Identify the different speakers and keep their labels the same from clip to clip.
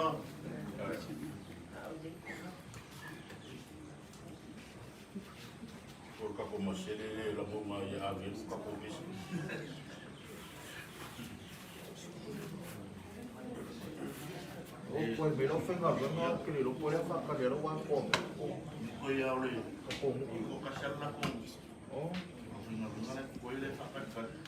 Speaker 1: O kako masele le la mo ia ave lu kako vesi.
Speaker 2: O koe me lau faigaluega ou te le iloa po o le a faatali a lau atoa mai po
Speaker 1: Ko ia o le
Speaker 2: o ko nuu.
Speaker 1: ko ka sala ko.
Speaker 2: O.
Speaker 1: Faigaluega le ko ile faatali.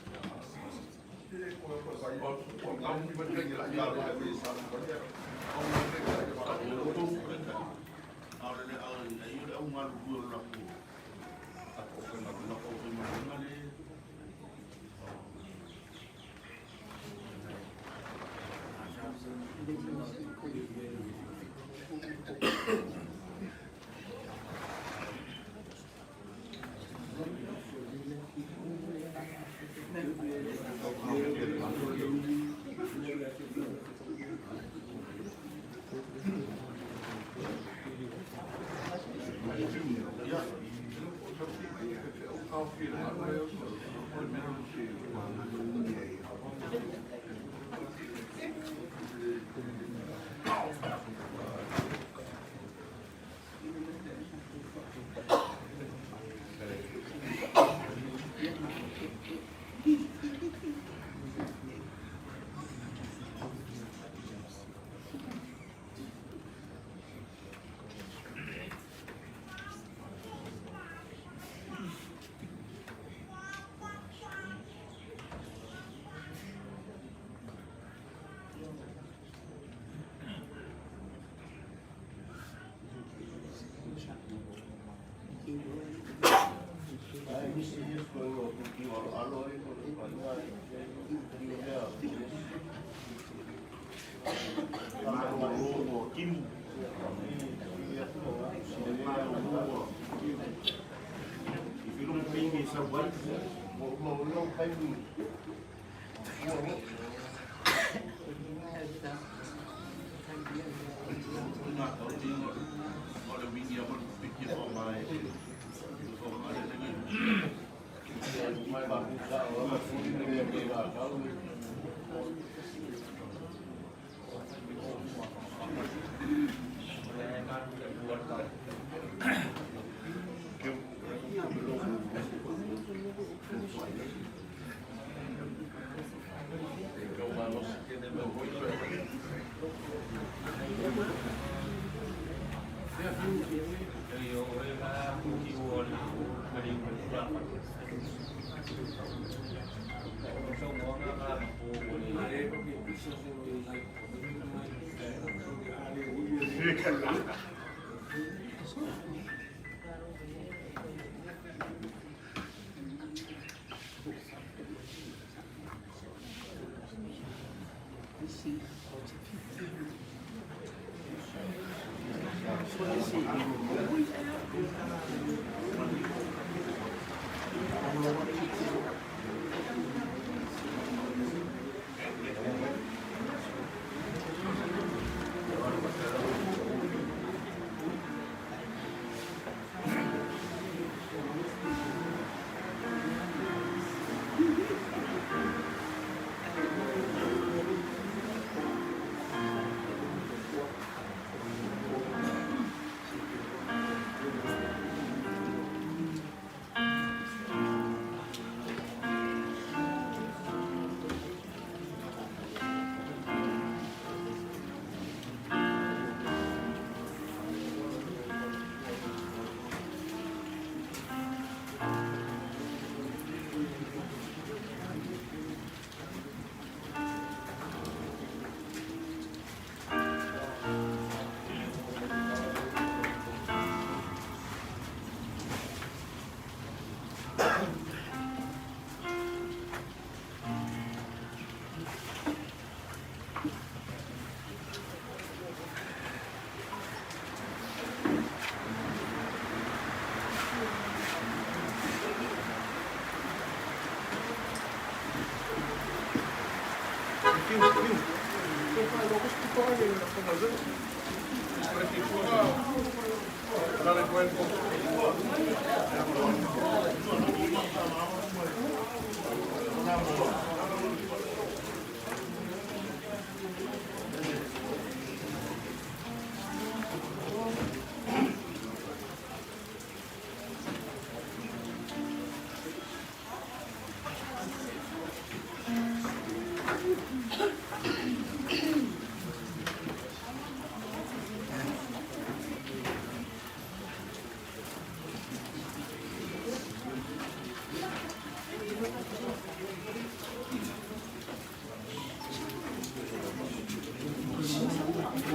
Speaker 1: Ia,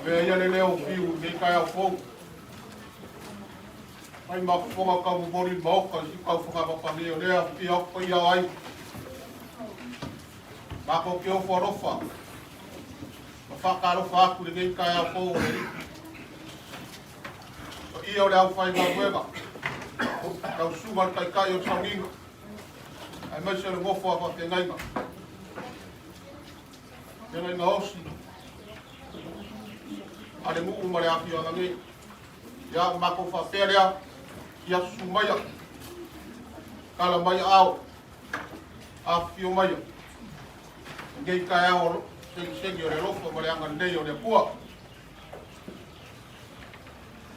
Speaker 1: avea ia le leo o Fiu i lenei taeao fou. Fai ma fofoga taumomoli i le Maota i si taufagavapalē o lea afifio atu paia o aiga. Matou te ofo alofa ma faatalofa atu i lenei taeao fou o le Alii. Paia o le aufaigaluega, lau susuga i le Taitai o le Sauniga, aemaise o le nofo a faafeagaiga. Feagaiga osi a le nuu ma le afioaga nei. Ia, o matou faapea lea, ia susu maia, tala mai aao, afifio maia, lenei taeao segisegi o le alofa ma le agalelei o le Atua.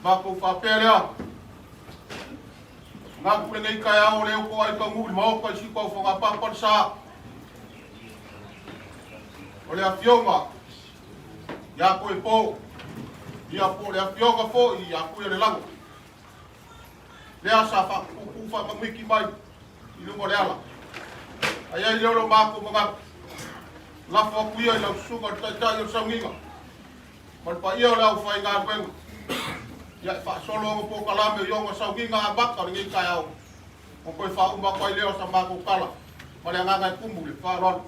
Speaker 1: Matou faapea lea, manatu lenei taeao o lea ua toai taunuu i le Maota i si ou fogapapa le sa. O le afioga ia Toepo, ia po o le afioga foi ia Tuiolelago, lea sa faatutu faamanuiki mai i luga o le ala. Ae ai lea o lo matou manatu, lafo atu ia i lau susuga i le Taitai o le Sauniga ma le paia o le aufaigaluega, ia e faasolo ona polokalame i ona sauniga amata o lenei taeao, ona toe faauma atu ai lea o sa matou tala ma le agaga e tumu i le faaaloalo.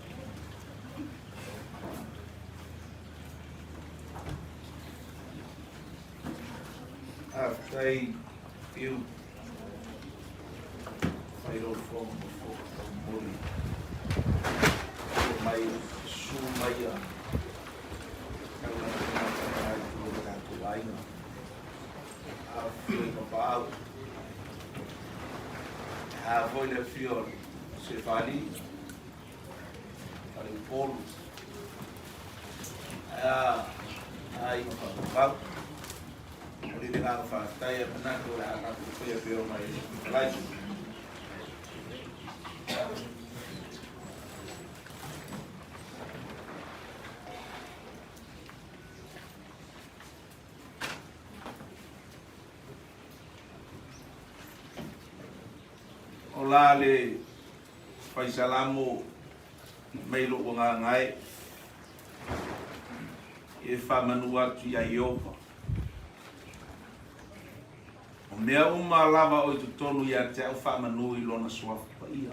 Speaker 2: Faafetai Fiu. Fai lou fofoga mo fofoga taumoli. Afio mai, susu mai a taulagi i tua o le tatou aiga. Afifio i Papaau. E a foi le afio o Sefali, Faleupolu, ae a aiga faapapau. Momoli le agaga faafetai ae manatu o le a tatou faia pea ona e Nikolai. O la le faisalamo mai lou agaga e, e faamanu atu iā Ieova. O mea uma lava o i totonu ia te au faamanu i Lona suafa paia.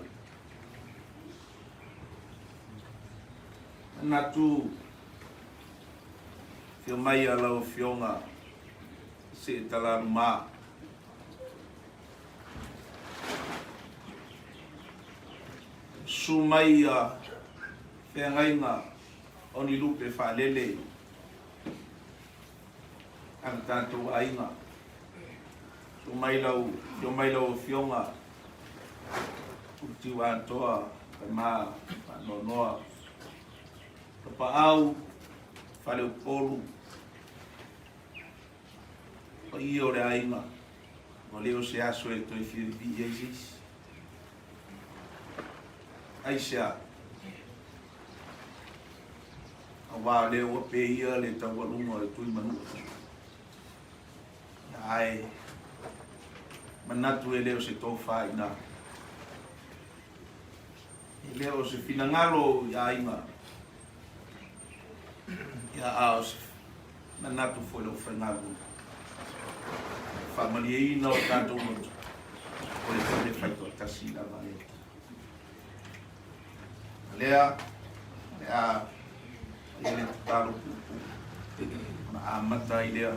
Speaker 2: Manatu, afio mai a lau Afioga Seetalaluma. Susu mai ia feagaiga o ni lupe faalele a le tatou aiga. Susu mai lau, afio mai lau Afioga Ulutiu Atoa, Tama Faanoanoa, Tapaau, Faleupolu, paia o le aiga, ua le o se aso e toe fiavivii ai se isi. Aisea? Aua o lea ua peia le taualuga o le tui manua. Ae manatu e le o se tofa i ina. E le o se finagalo i aiga. Ia, a o se manatu foi i lou faigaluega. Faamalieina o tatou loto, o le fale faitoatasi lava le Atua. Lea, o le a faia le tatalo puupuu ona amata ai lea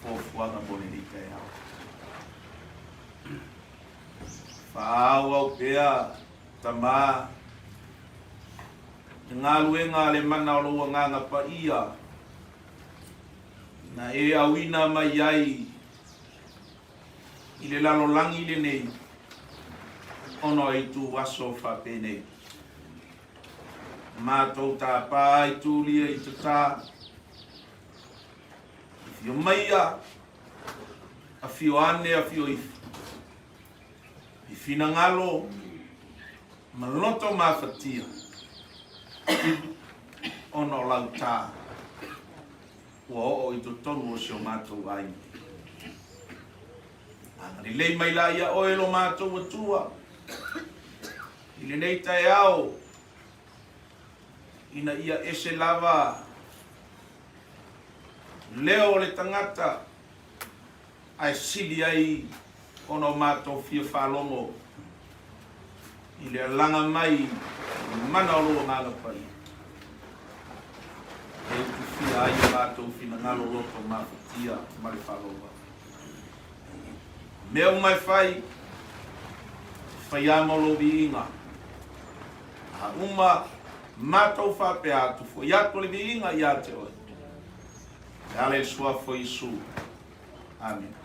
Speaker 2: fuafuaga mo lenei taeao. Faaauau pea, Tama, le galuega a le mana o lou Agaga Paia na e auina mai ai i le lalolagi lenei ona o itu aso faapenei. Matou tāpā i tūlia i tatā, afio maia, afio ane, afio ifo, i finagalo ma loto mafatia ona o lau tā. ua oo i totonu o si o matou aiga. Agalelei mai la ia oe lo matou Atua i lenei taeao ina ia ese lava leo o le tagata ae sili ai ona o matou fia faalogo i le alaga mai i le mana o lou Agaga Paia e utufia ai o matou finagalo loto mafatia ma le faaaloalo. O mea uma e fai, e fai lava mo lou viiga. A uma matou faapea atu, foi atu le viiga ia te oe. E ala i le Suafa o Iesu. Amene.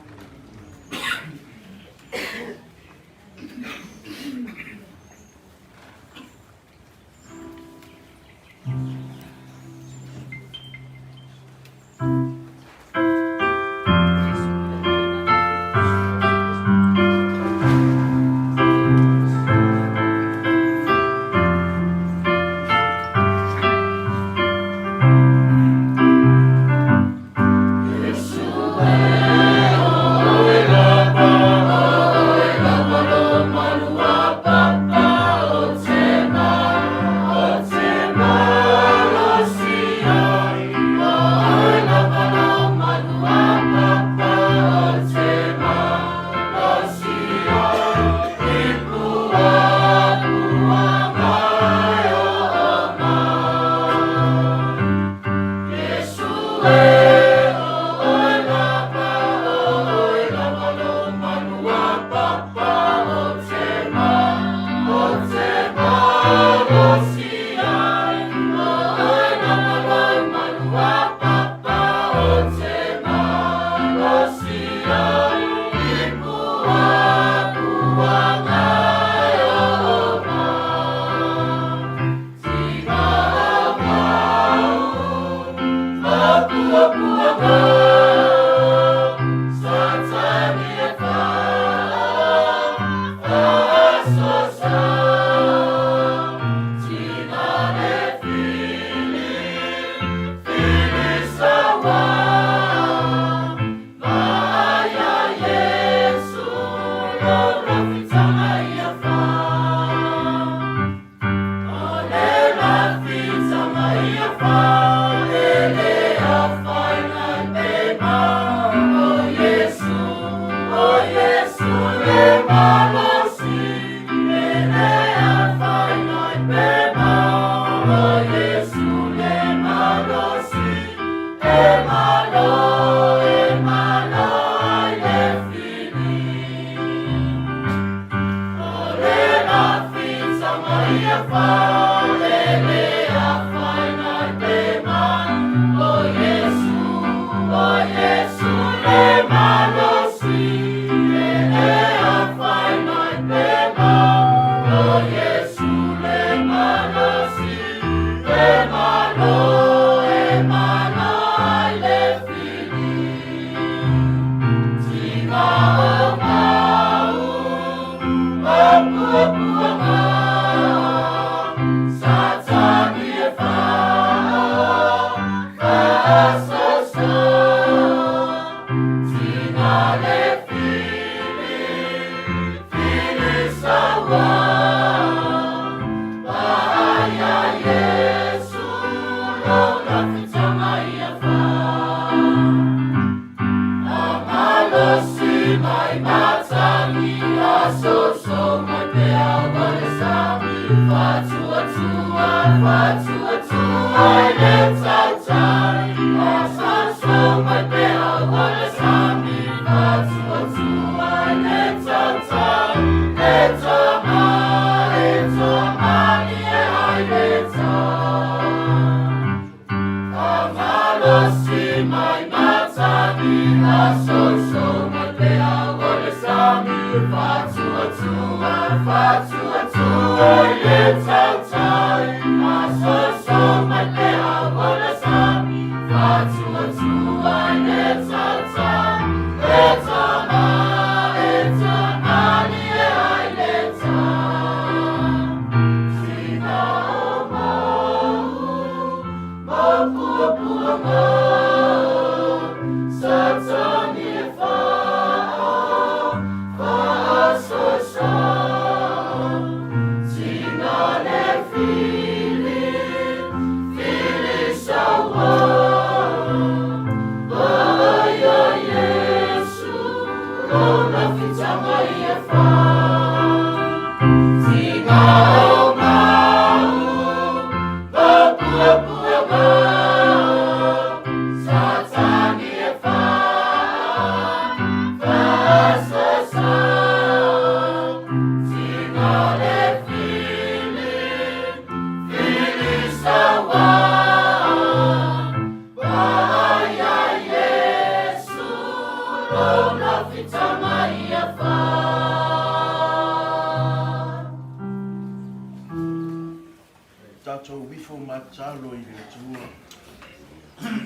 Speaker 3: ifo ma tatalo i le Atua.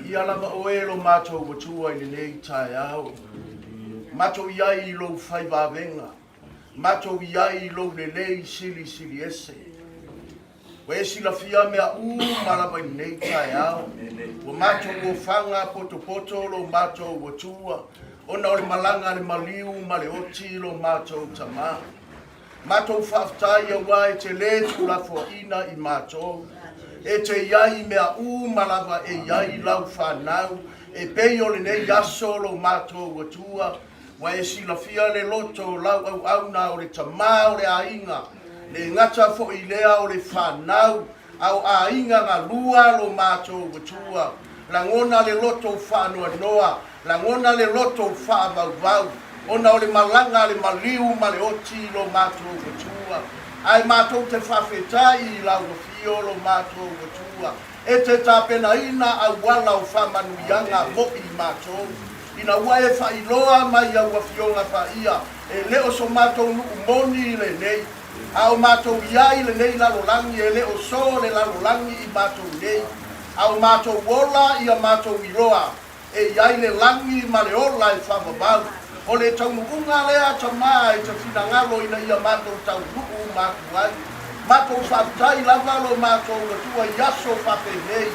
Speaker 3: Viia lava oe e lo matou Atua i lenei taeao. Matou i ai i lou fai vavega. Matou i ai i lou lelei silisili ese. Ua e silafia mea uma lava i lenei taeao. Ua matou ofaga potopoto lo matou Atua, ona o le malaga a le maliu ma le oti lo matou Tama. Matou faafetai auā e te lē tuulafoaina i matou. E te i ai i mea uma lava e i ai lau fanau, e pei o lenei aso lo matou Atua, ua e silafia le loto o lau auauna o le tama o le aiga, le gata foi lea o le fanau, a o aiga galua lo matou Atua. Lagona le loto faanoanoa, lagona le loto faavauvau, ona o le malaga a le maliu ma le oti lo matou Atua. Ae matou te faafetai i lau afio lo matou Atua, e te tapenaina auala o faamanuiaga mo i matou. Ina ua e faailoa mai au Afioga Paia, e le o so matou nuu moni lenei, A o matou i ai lenei lalolagi, e le o so le lalolagi i matou nei, a o matou ola ia matou iloa, e i ai le lagi ma le ola e faavavau. O le taunuuga lea, Tama, e te finagalo ina ia matou taunuu uma atu ai. Matou faafetai lava lo matou Atua i aso faapenei,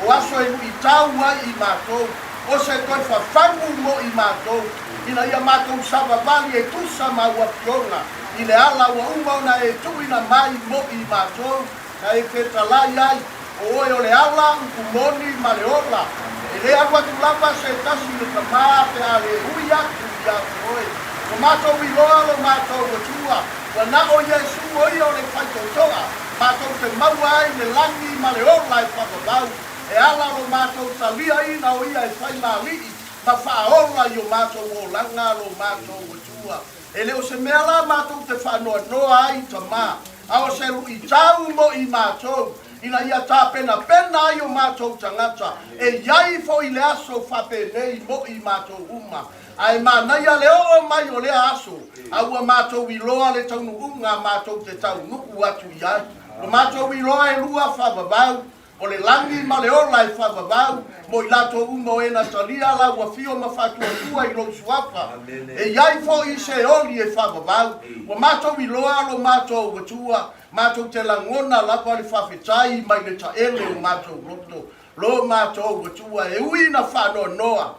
Speaker 3: o aso e luitau ai i matou, o se toe fafagu mo i matou, ina ia matou savavali e tusa ma au Afioga, i le ala ua uma ona e tuuina mai mo i matou, na e fetalai ai, o oe o le ala, upu moni ma le ola. E le alu atu lava se tasi i le Tama pe a le ui atu ia te oe. Ua matou iloa lo matou Atua, ua na o Iesu o ia o le faitotoa, matou te maua ai le lagi ma le ola e faavavau, e ala lo matou taliaina o ia e fai ma alii ma faaola i o matou olaga lo matou Atua. E le o se mea la matou te faanoanoa ai, Tama, a o se luitau mo i matou, ina ia tapenapena ai o matou tagata, e i ai foi le aso faapenei mo i matou uma. Ae manaia le oo mai o lea aso, a ua matou iloa le taunuuga matou te taunuu atu i ai. Ua matou iloa e lua faavavau, O le lagi ma le ola e faavavau mo i latou uma o e na talia lau afio ma faatuatua i lou suafa. E i ai foi se oli e faavavau. Ua matou iloa lo matou Atua, matou te lagona lava le faafetai mai le taele o matou loto, lo matou Atua, e ui ina faanoanoa,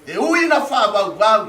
Speaker 3: E ui ina faavauvau,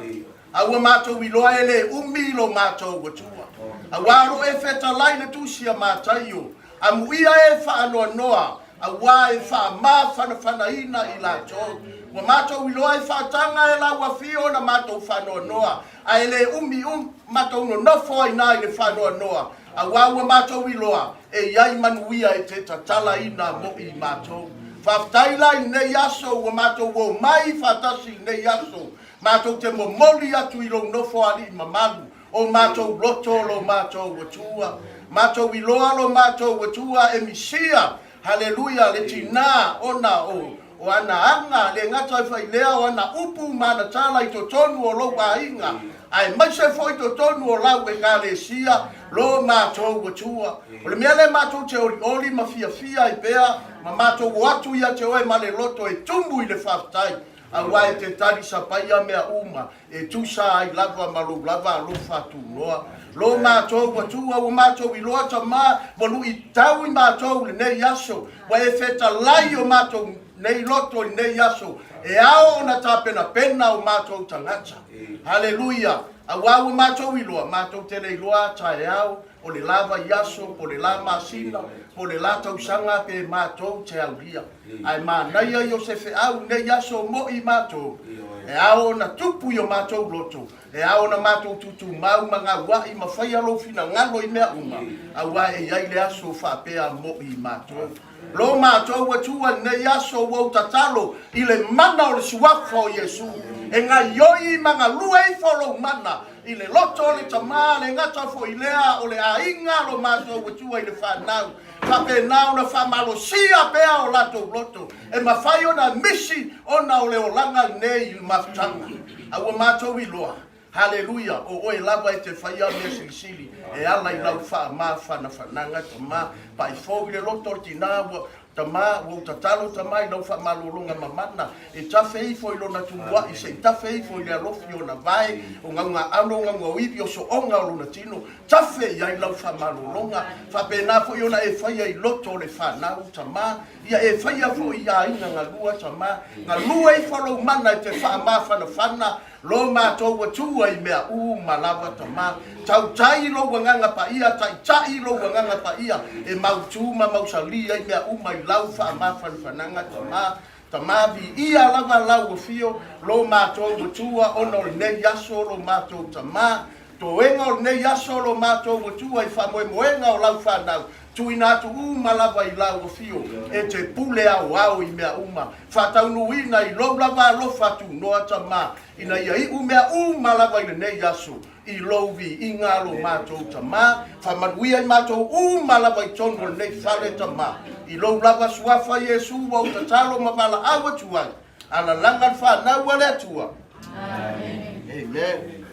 Speaker 3: a ua matou iloa e le umi lo matou Atua. Auā o lo e fetalai le Tusi a Mataio, Amuia e faanoanoa, auā e faamafanafanaina i latou. Ua matou iloa e faataga e lau afio ona matou faanoanoa, ae le umi um, matou nonofo ai na i le faanoanoa, auā ua matou iloa e i ai manuia e te tatalaina mo i matou. Faafetai la i lenei aso ua matou o mai faatasi i lenei aso, matou te momoli atu i lou nofo alii mamalu o matou loto lo matou Atua. Matou iloa lo matou Atua e misia, haleluia, le tinā ona o o ana aga, le gata ai foi lea o ana upu ma ana tala i totonu o lou aiga, aemaise foi i totonu o lau Ekalesia, lo matou Atua. O le mea lea matou te olioli ma fiafia ai pea, ma matou o atu ia te oe ma le loto e tumu i le faafetai, aua e te talisapaia mea uma, e tusa ai lava ma lou lava alofa tunoa. Lo matou Atua, ua matou iloa Tama, ua luitau i matou i lenei aso, ua e fetalai i o matou nei loto i lenei aso, e ao ona tapenapena o matou tagata. Haleluia! Auā ua matou iloa, matou te le iloa a taeao, o le la vaiaso, po o le la masina, po o le la tausaga pe matou te aulia. Ae manaia i o se feau i nei aso moʻi matou, e ao ona tupu i o matou loto, e ao ona matou tutumau ma gauaʻi ma faia lou finagalo i mea uma, auā e i ai le aso faapea moʻi matou. Lo matou Atua i lenei aso ua ou tatalo i le mana o le Suafa o Iesu, e gaioi ma galue ifo lou mana i le loto o le Tama, le gata foi lea o le aiga lo matou Atua i le fanau, faapena ona faamalosia pea o latou loto e mafai ona misi ona o le olaga lenei i le mafutaga. A ua matou iloa, Haleluia, o oe lava e te faia mea silisili e ala i lau faamafanafanaga, Tama, pai fou i le loto o le tina ua. Tama, ua ou tatalo, Tama, i lau faamalologa mamana, e tafe ifo i lona tumua'i, se i tafe ifo i le alofi o ona vae, o gaugaaano, o gaugauivi, o so'oga o lona tino, tafe i ai lau faamalologa. Faapena foi ona e faia i loto o le fanau, Tama, ia e faia foi i aiga galua, Tama, galue ifo lou mana e te faamafanafana Lo matou Atua i mea uma lava, Tama. Tautai i lou Agaga Paia, taitai i lou Agaga Paia, e mautū ma mausali ai mea uma i lau faamafanafanaga, Tama. Tama, viia lava lau afio, lo matou Atua, ona o lenei aso lo matou Tama. Toega o lenei aso lo matou Atua i faamoemoega o lau fanau, tuuina atu uma lava i lau afio, e te pule aoao i mea uma, faataunuuina i lou lava alofa tunoa Tama, ina ia iu mea uma lava i lenei aso, i lou viiga lo matou Tama, faamanuia i matou uma lava i tonu o lenei fale Tama, i lou lava Suafa Iesu ua ou tatalo ma valaau atu ai, Alalaga le fanau a le Atua. Amen. Amen.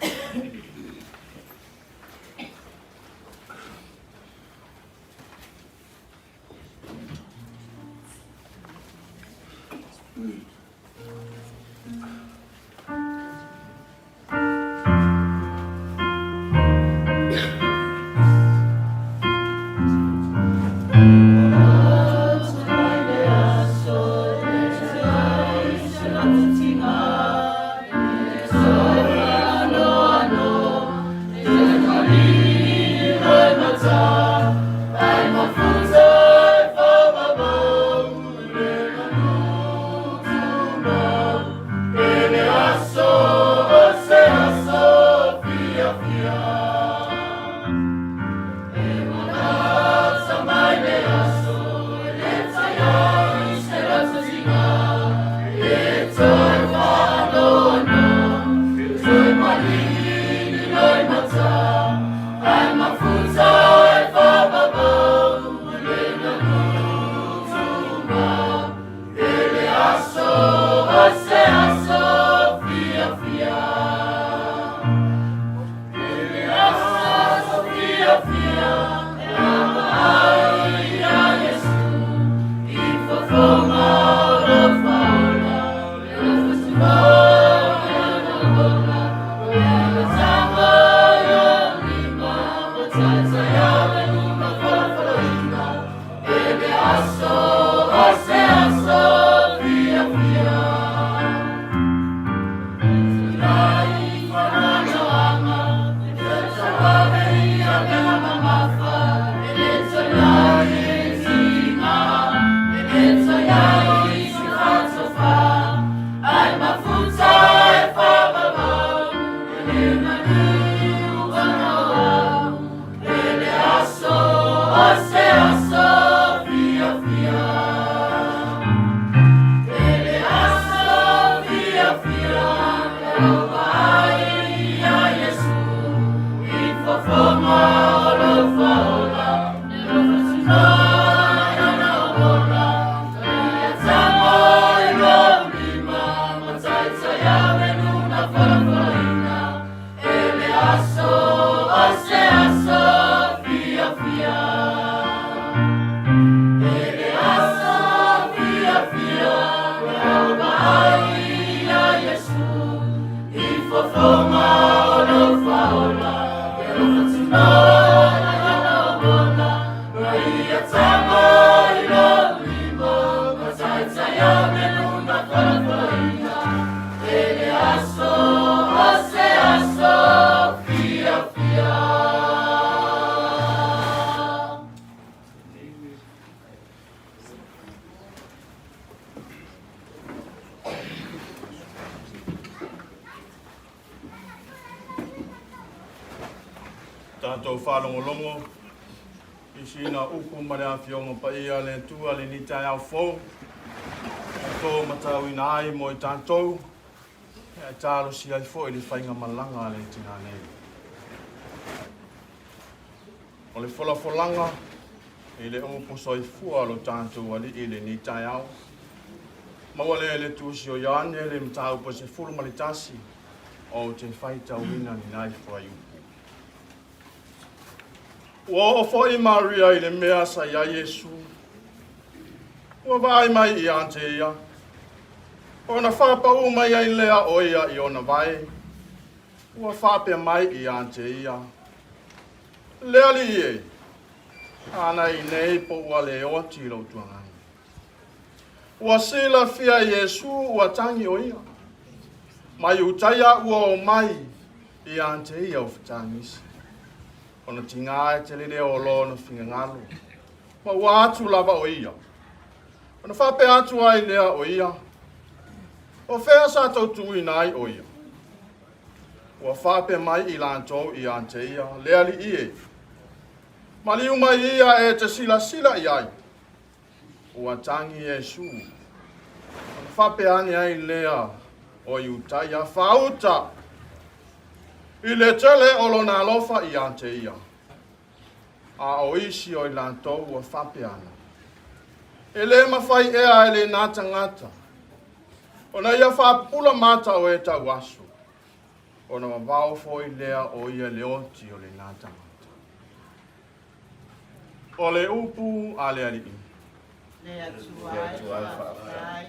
Speaker 4: Tatou faalogologo i sina upu ma le Afioga Paia a le Atua lenei taeao fou, tatou matauina ai mo i tatou, ae talosia ai foi le faigamalaga a le tina nei. O le folafolaga i le upu soifua o lo tatou Alii i lenei taeao, maua lea i le Tusi o Ioane le mataupu e 11, ou te faitauina ni nai fuaiupu. Ua oo foi Maria i le mea sa i ai Iesu. Ua vaai mai ia te ia, ona faapaū mai ai lea o ia i ona vae, ua faapea mai ia te ia, Le Alii e, ana i nei po ua le oti lou tuagani. Ua silafia e Iesu ua tagi o ia, ma Iutaia ua o mai ia te ia o fetagisi, ona tiga e tele lea o lona finagalo, ma ua atu lava o ia. Ona faapea atu ai lea o ia, O fea sa tou tuuina ai o ia? Ua faapea mai i latou ia te ia, Le Alii e, maliu mai ia e te silasila i ai. Ua tagi Iesu, ona faapea ane ai lea o Iutaia, Faauta i le tele o lona alofa ia te ia. A o isi o i latou ua faapea ana, E le mafai ea e lenā tagata ona ia faapupula mata o e tau aso, ona vavao foi lea o ia le oti o lenā tagata. O le upu a le Alii.
Speaker 5: Le Atua e faafetai.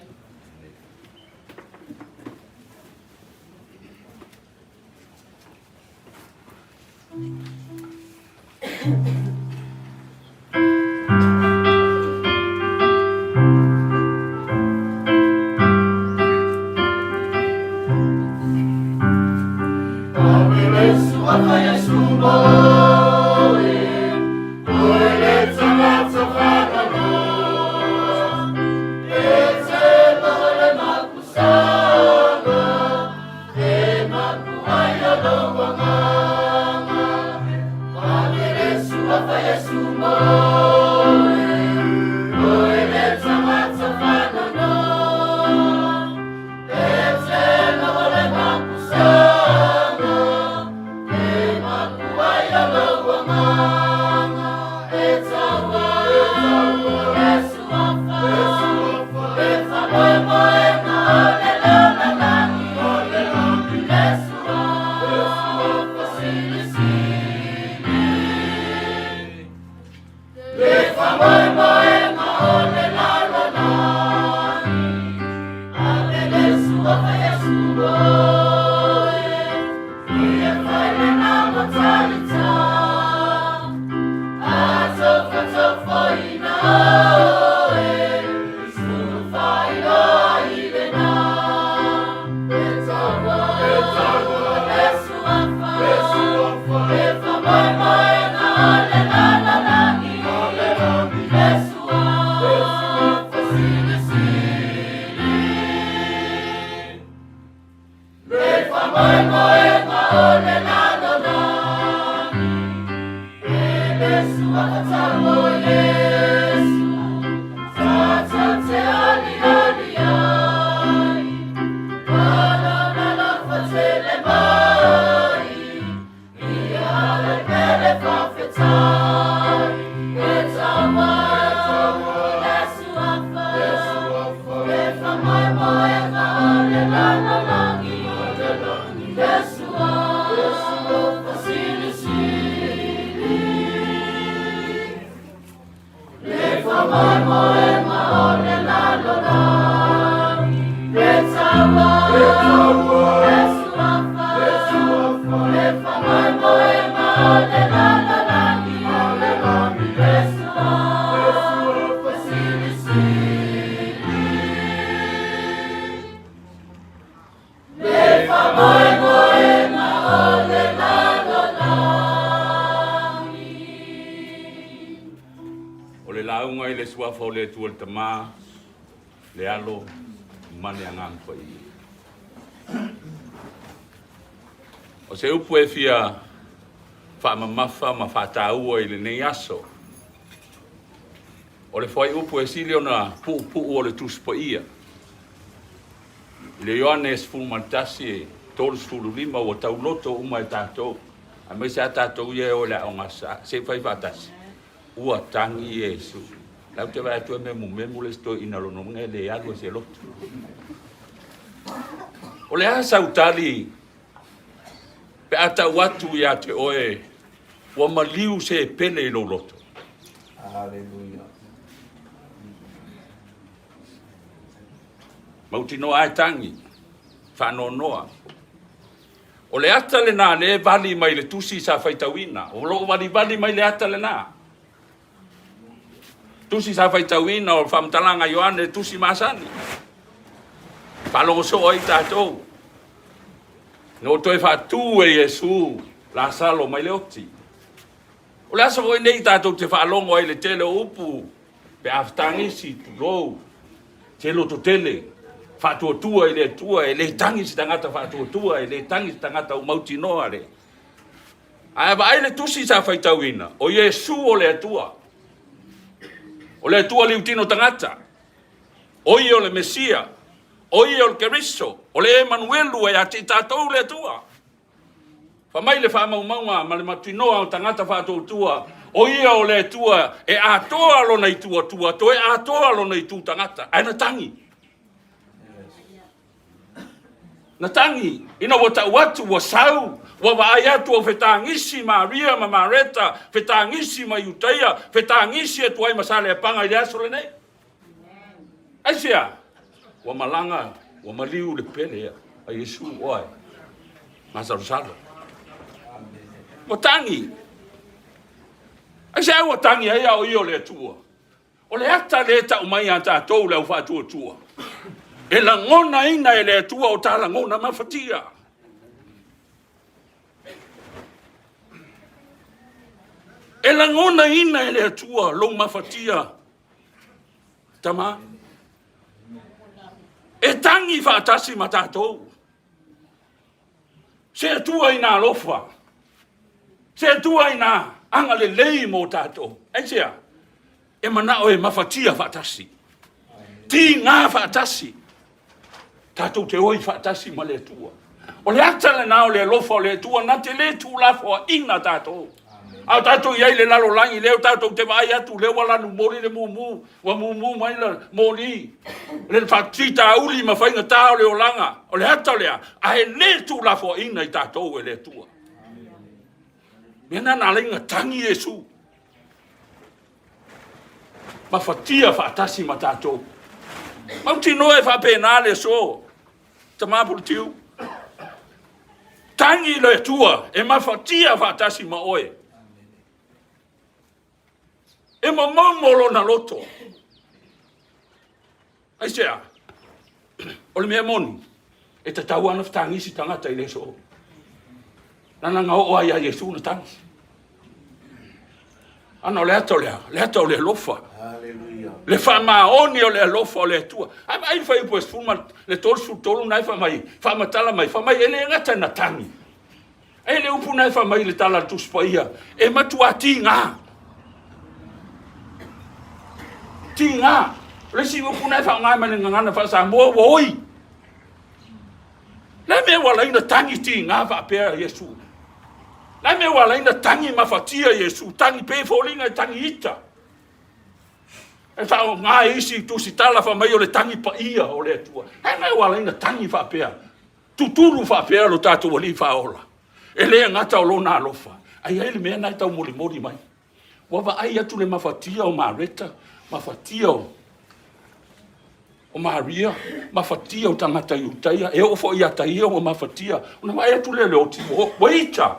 Speaker 2: O le lauga i le Suafa o le Atua le Tama, le Alo ma le Agaga Paia. O se upu e fia faamamafa ma faataua i lenei aso, o le fuaiupu e sili ona puupuu o le Tusi Paia. I le Ioane 11, 35 ua tauloto uma e tatou, aemaise a tatou ia e o i le aoga sa, se i fai faatasi. Ua tagi Iesu. La ou te vaai atu e memumemu le isi toeaina lona uiga e le alu e se loto. O le a sau tali pe a tau atu ia te oe ua maliu se pele i lou loto?
Speaker 3: Aleluia.
Speaker 2: Mautinoa lava e tagi, faanoanoa. O le ata lena lea e vali mai le tusi sa faitauina. O lo o valivali mai le ata lena. Tusi sa faitauina o le faamatalaga a Ioane, le tusi masani. Faalogo soo ai tatou. Na ua toe faatu e Iesu Lasalo mai le oti. O le aso foi nei tatou te faalogo ai i le tele o upu pe a fetagisi, tulou, se lototele, faatuatua i le Atua, e le tagi se tagata faatuatua, e le tagi se tagata ua mautinoa le. Ae vaai le tusi sa faitauina, o Iesu o le Atua. O le Atua liutino tagata. O ia o le Mesia. O ia o le Keriso. O le Emanuelu e ati i tatou le Atua. Fai mai le faamaumauga ma le matinoa o tagata faatuatua, o ia o le Atua e atoa lona itu Atua, toe atoa lona itu tagata. Ae na tagi. Na tagi, ina ua tau atu, ua sau, ua vaai atu ua fetagisi Maria ma Mareta, fetagisi ma Iutaia, fetagisi atu ai ma Saleapaga i le aso lenei. Aisea? Ua malaga, ua maliu le pele a Iesu oe. Masalosalo. Ua tagi. Aisea ua tagi ai a o ia o le Atua? O le ata lea e tau mai ia tatou le au faatuatua. E lagonaina e le Atua o ta lagona mafatia. E lagonaina e le Atua lou mafatia, tama. E tagi faatasi ma tatou. Se Atua ina alofa. Se Atua ina agalelei mo tatou. Aisea? E manao e mafatia faatasi. Tiga faatasi. Tatou te oi faatasi ma le Atua. O le ata lena o le alofa o le Atua na te le tuulafoaina tatou. A o tatou i ai i le lalolagi lea o tatou te vaai atu lea ua lanu moli le mumu, ua mumu mai le moli, le faafitauli ma faigata o le olaga. O le ata lea, ae le tuulafoaina i tatou e le Atua. Mea na na ala ai ona tagi Iesu. Mafatia faatasi ma tatou. Mautinoa e faapena le aso, tama Pulutiu. Tagi le Atua e mafatia faatasi ma oe. E momomo lona loto. Aisea? O le mea moni, e tatau lava ona fetagisi tagata i le aso. Lana na oo ai ia Iesu na tagi. Ana o le ata o le a? Le ata o le alofa. Le faamaoni o le alofa o le Atua. Ae vaai le fuaiupu e 10 ma le 33 na e fai mai, faamatala mai, fai mai e le gata na tagi. E le upu na e fai mai le tala a le Tusi Paia, e matuā tiga. Tiga. O le isi upu na e faaaoga mai le gagana faa-Samoa, ua oi. Le mea ua ala ai ona tagi tiga faapea Iesu. Le mea ua ala ai ona tagi mafatia Iesu, tagi pei foliga e tagi ita. E faaaoga e isi tusi tala fai mai o le tagi paia o le Atua. Le mea ua ala ai ona tagi faapea. Tutulu faapea lo tatou Alii Faaola. E le gata o lona alofa, ae i ai le mea na e taumolimoli mai. Ua vaai atu le mafatia o Mareta, mafatia o Maria, mafatia o tagata Iutaia, e oo foi ia Taia ua mafatia. Ona vaai atu lea i le oti, ua ita.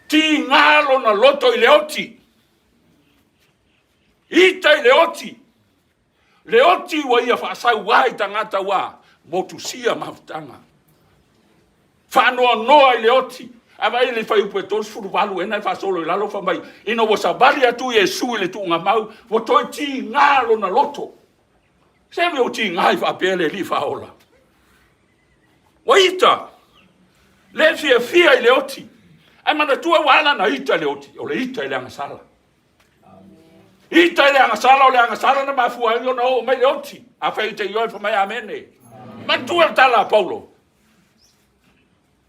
Speaker 2: Tiga lona loto i le oti. Ita i le oti. Le oti ua ia faasau ai tagata ua motusia mafutaga. Faanoanoa i le oti. Ae vaai le fuaiupu e 38 ea na e faasolo i lalo fai mai, ina ua savali atu Iesu i le tuugamau, ua toe tiga lona loto. Se mea ua tiga ai faapea le Alii Faaola? Ua ita, le fiafia i le oti. Ae manatua ua ala ona ita le oti, o le ita i le agasala. Ita i le agasala, o le agasala na mafua ai ona oo mai le oti. Afai e te ioe, fai mai amene. Manatua le tala a Paulo.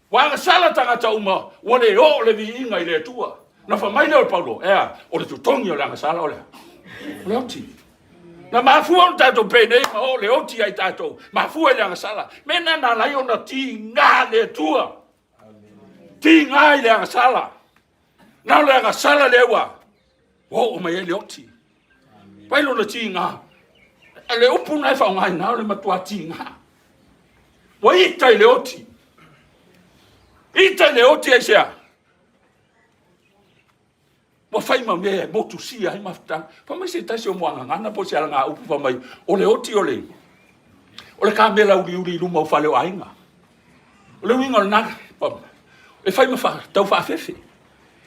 Speaker 2: Ua agasala tagata uma, ua le oo le viiga i le Atua. Na fai mai lea o Paulo, e a, o le totogi o le agasala o le a? O le oti. Na mafua ona tatou penei ma oo le oti ia i tatou, mafua i le agasala. Mea na na ala ai ona tiga le Atua. Tiga i le agasala. Na o le agasala lea ua oo mai ai le oti. Pai lona tiga.
Speaker 6: Le upu na e faaaogaina o le matua tiga. Ua ita i le oti. Ita i le oti aisea? Ua fai ma mea e motusia ai mafutaga. Fai mai se tasi o muagagana po o se alagaupu fai mai, o le oti o le, o le kamela uliuli i luma o fale o aiga. O le uiga o lena, e fai ma fa, tau faafefe.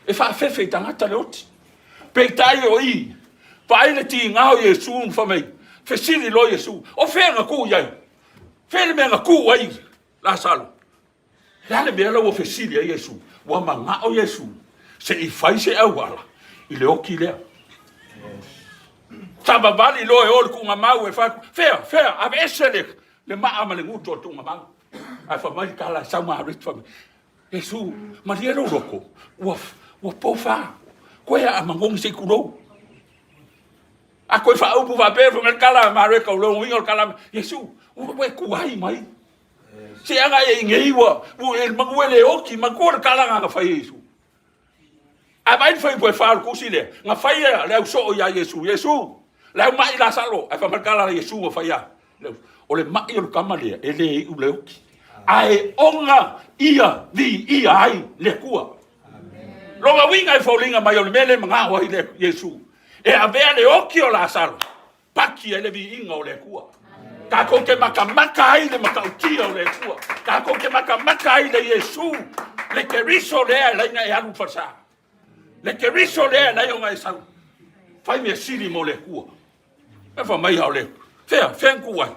Speaker 6: E faafefe i tagata le oti. Peitai o i, vaai le tiga o Iesu ma fai mai, fesili loa Iesu, o fea na tuu i ai? Fea le mea na tuu ai Lasalo? Le a le mea la ua fesili ai Iesu? Ua manao Iesu se i fai se auala i le oki lea. Savavali loa e o le tuugamau e fai, fea, fea, aveese le, le maa ma le gutu o le tuugamau. Ae fai mai le tala e sau Mareta fai mai, Iesu, malie lou loto, ua, ua pofa, koe a magogi se i tulou. A koe faaupu faapea, fai mai le tala a Mareta, o le uiga o le tala, Iesu, ua e tuai mai. Se aga e nei ua ua e manu e le oti matua le tala na fai e Iesu. A vai le fai pue fa le tusi lea, na fai e le au soo ia Iesu, Iesu, le au mai Lasalo, ai fa mai tala le Iesu ua fai ia. O le mai o le tama lea e le iu le oti. Ae ona ia vi ia ai le Atua. Lona uiga e foliga mai o le mea le manao ai le Iesu. E avea le oti o Lasalo Paki ai le viiga o le Atua. Tatou te matamata ai le matautia o le Atua. Tatou te matamata ai le Iesu, le Keriso lea e laina e alu i falesa. Le Keriso lea e lai ona e sau. Fai mea sili mo le Atua. E fa mai o le fea, fea na tuu ai.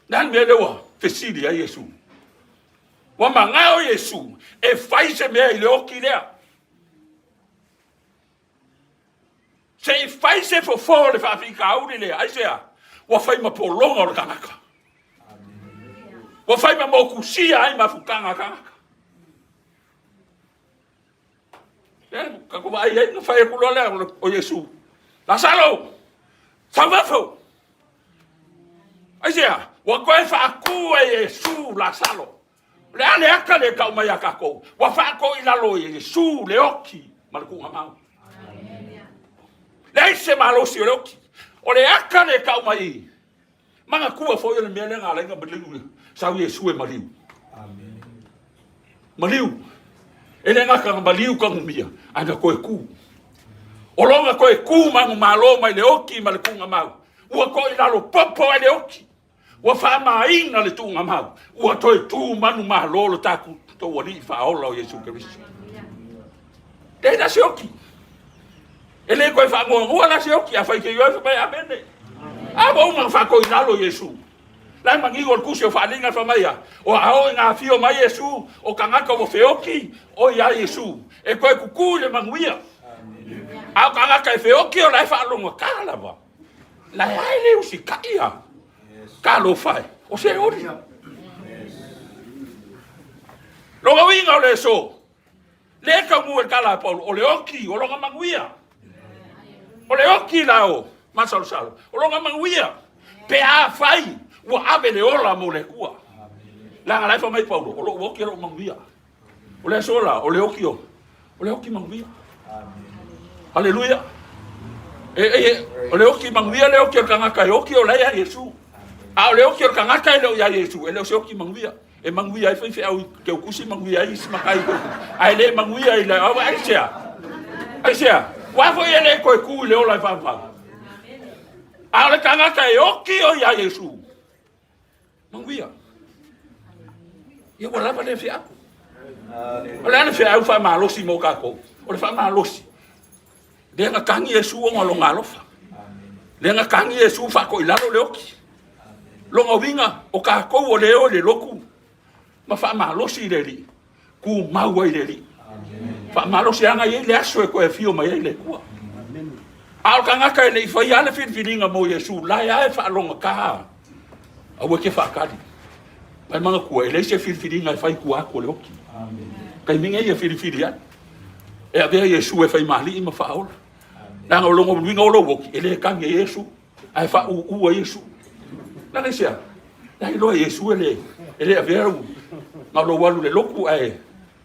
Speaker 6: Le a le mea lea ua fesili ai Iesu. Ua manao Iesu e fai se mea i le oti lea. Se i fai se fofo o le faafitauli lea, aisea? Ua fai ma pologa o le tagata. Ua fai ma motusia ai mafutaga a tagata. Lea, tatou vaai ai, na fai atu loa lea o Iesu. Lasalo, sau fafo! Aisea? Ua toe faatu e Iesu Lasalo. O le a le aka lea e tau mai ia tatou? Ua faatoo i lalo e Iesu le oti ma le tuugamau. Leai se malosi o le oti. O le aka lea e tau mai i. Manatua foi o le mea lea na ala ai ona maliu sau Iesu e maliu. Maliu. E le gata na maliu tanumia, ae na toe tu. O lona toe tu manumalo mai le oti ma le tuugamau, ua toe i lalo popo ai le oti. Ua faamaina le tuugamau, ua toe tu manumalo lo tatou Alii Faaola o Iesu Keriso. Leai la se oti. E le toe faanoanoa la se oti, afai te ioe fai mai amene. A ua uma ona faatoi i lalo Iesu. La e manino le tusi o Faaaliga fai mai a, o a oo ina afio mai Iesu, o tagata ua feoti, o ia Iesu, e toe tutu i le manuia. A o tagata e feoti o la e faalogotā lava. La e ai le usitai a. Talofa e, o se oli. Lona uiga o le aso, le taunuu e le tala a Paulo, o le oti o lona manuia. O le oti la o masalosalo, o lona manuia. Pe afai ua ave le ola mo le Atua. Leaga la e fai mai Paulo, o lou oti o lou manuia. O le aso la, o le oki o, o le oki manuia. Haleluia. E, e, o le oki manuia le oki o le tagata e oki o la ia Iesu. A o le oki o le tagata e le o ia Iesu, e le o se oki manuia. E manuia ai faifeau i keukusi, manuia ai isi matai i keukusi. Ae le manuia i le au, aisea? Aisea? Ua foi e le toe tu i le ola e faavavau. A o le tagata e oki o ia Iesu, Manuia. Ia ua lava lea feau. O le a le feau faamalosi mo tatou? O le faamalosi. Lea na tagi Iesu ona lona alofa. Lea na tagi Iesu faatoilalo le oti. Lona uiga, o tatou o lea o i le lotu ma faamalosi i le Alii. Tumau ai le Alii. Faamalosi aga i ai le aso e toe afio mai ai le Atua. A o le tagata e le i faia le filifiliga mo Iesu, la e a e faalogata. Aua e te faatali. Mai manatua, e leai se filifiliga e fai i tua atu o le oti. Taimi nei e filifili ai. E avea Iesu e fai ma alii ma faaola. Leaga o lona uiga o lou oti, e le tagi ai Iesu. Ae faauu ai Iesu. Leaga aisea? La iloa e Iesu e le, e le avea u, na o lou alu i le lotu ae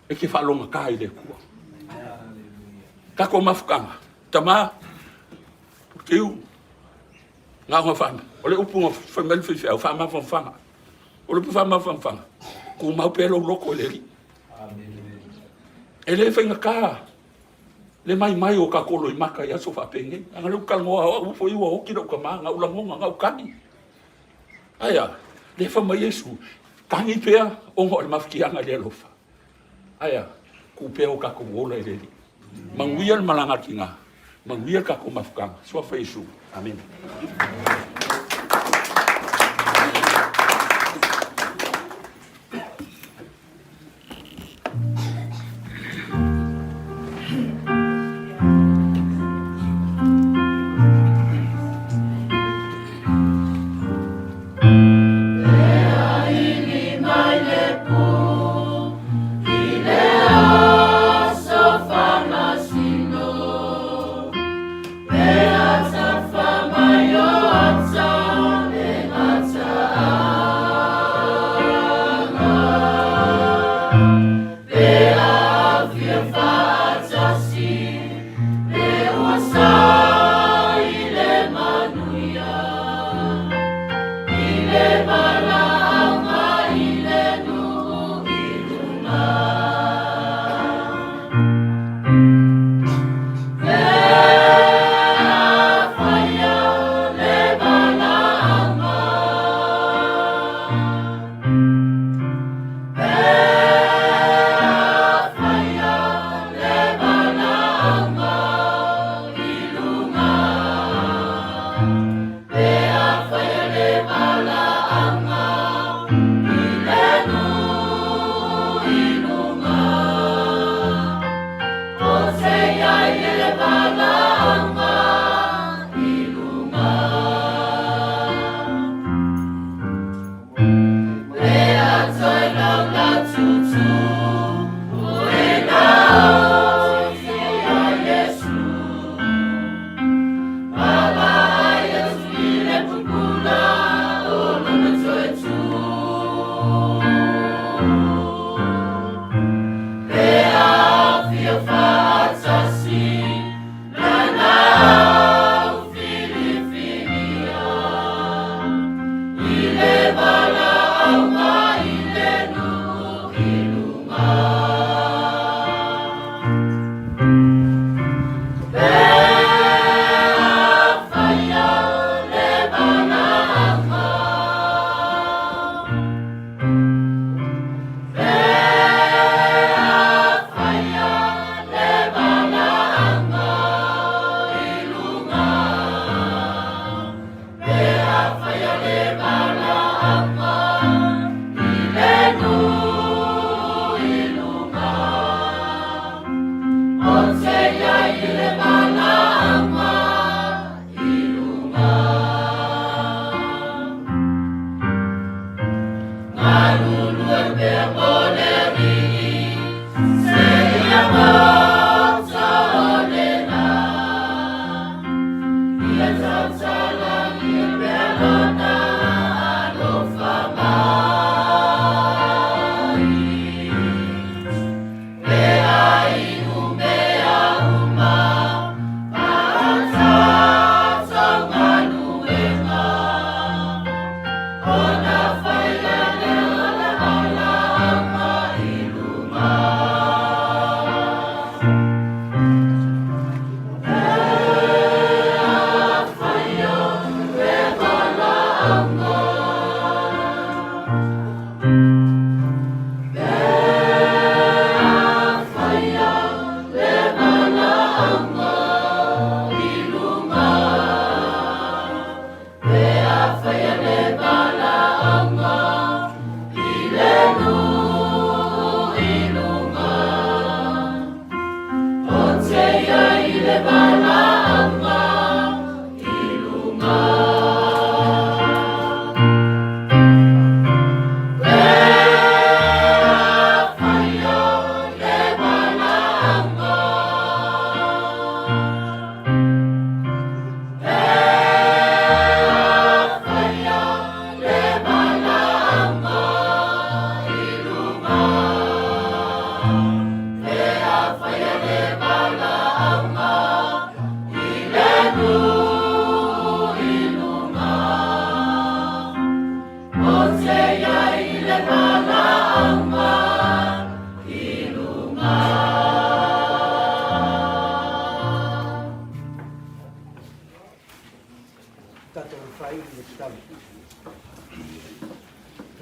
Speaker 6: e te faalogata i le Atua. Tatou mafutaga, tama, Tiu, Gaoga faa, o le upu na fai mai le faifeau, faamafanafana. O le upu faamafanafana, tumau pea lou loto i le Alii. E le faigata le maimai o tatou loimata i aso faapenei. Leaga o lea ou te talanoa, o au foi ua oti lou tama, na ou lagona, na ou tagi. Ae a? Lea fai mai Iesu, tagi pea ona o le mafatiaga i le alofa. Ae a? Tuu pea o tatou ola i le Alii. Manuia le malaga a le tina, manuia le tatou mafutaga. Suafa Iesu. Amene.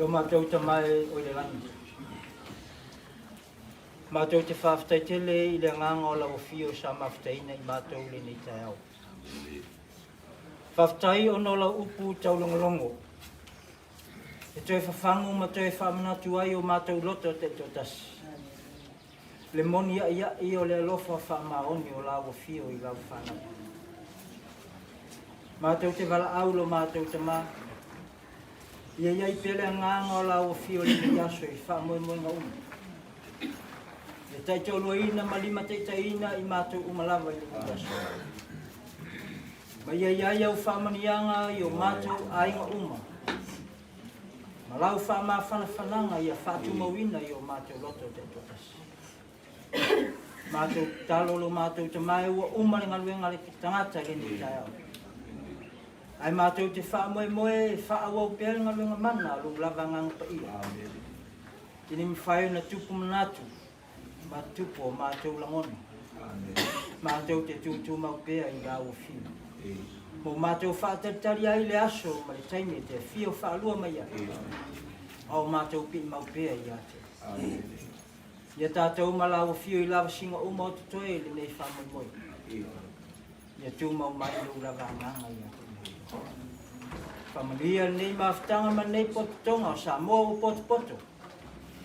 Speaker 7: Lo matou Tama e o i le lagi. Matou te faafetai tele i le agaga o lau afio sa mafutaina i matou i lenei taeao. Faafetai ona o lau upu taulogologo e toe fafagu ma toe faamanatu ai o matou loto taitoatasi. Le moni a'ia'i o le alofa faamaoni o lau afio i lau fanau. Matou te valaau lo matou Tama, ia i ai pea le agaga o lau afio i lenei aso i faamoemoega uma. Ia taitoaluaina ma limataitaiina i matou uma lava i lenei aso. Ma ia i ai au faamanuiaga i o matou aiga uma, ma lau faamafanafanaga ia faatumauina i o matou loto taitoatasi. Matou tatalo lo matou Tama e ua uma le galuega a le tagata i lenei taeao. Ae matou te faamoemoe e faaauau pea le galuega mana a lou lava Agaga Paia. I le mafai ona tupu manatu ma tupu o matou lagona. Matou te tūtūmau pea i lau afio. Mo matou faatalitali ai le aso ma le taimi e te afio faalua mai ai. A o matou piimau pea ia te. Ia tatou ma lau afio i lavasiga uma o totoe i lenei faamoemoe. Ia tumau mai lou lava agaga ia te matou. Faamanuia lenei mafutaga ma lenei pototoga o Samoa ua potopoto.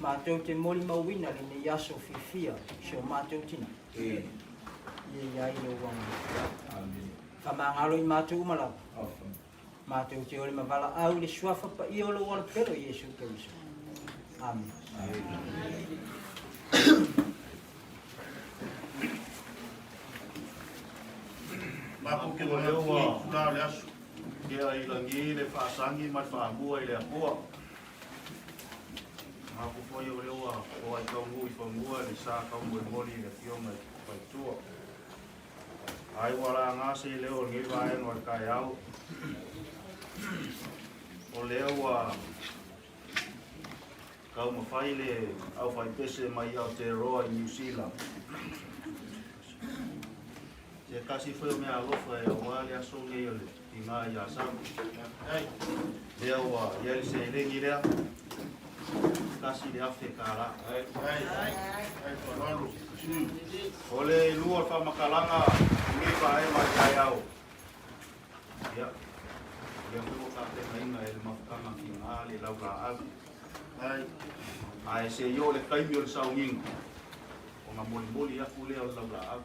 Speaker 7: Matou te molimauina lenei aso fiafia si o matou tina. Ia i ai lou agalelei. Faamagalo i matou uma lava. Matou te ole ma valaau i le suafa paia o lou Alopelo Iesu Keriso. Amene.
Speaker 1: Matou te manatu i itula o le aso.
Speaker 4: Kea i lagi le faasagi ma le faamua i le Atua. Manatu foi o lea ua toai taunuu i fanua le sa taumolimoli i le Afioga i le Faletua. Ai ua laga se leo o lenei vaega o le taeao, o lea ua taumafai le aufaipese mai Aotearoa i Niu Sila. Se tasi foi o mea alofa e aua le aso nei o le tina i Asau. Lea ua i ai le seleni lea, $1,000. O le lua o le faamatalaga i lenei vaega o le taeao, ia, o lea foi ua tapenaina e le mafutaga tina le laulaau. Ae se i oo le taimi o le sauniga, ona molimoli atu lea o le laulaau.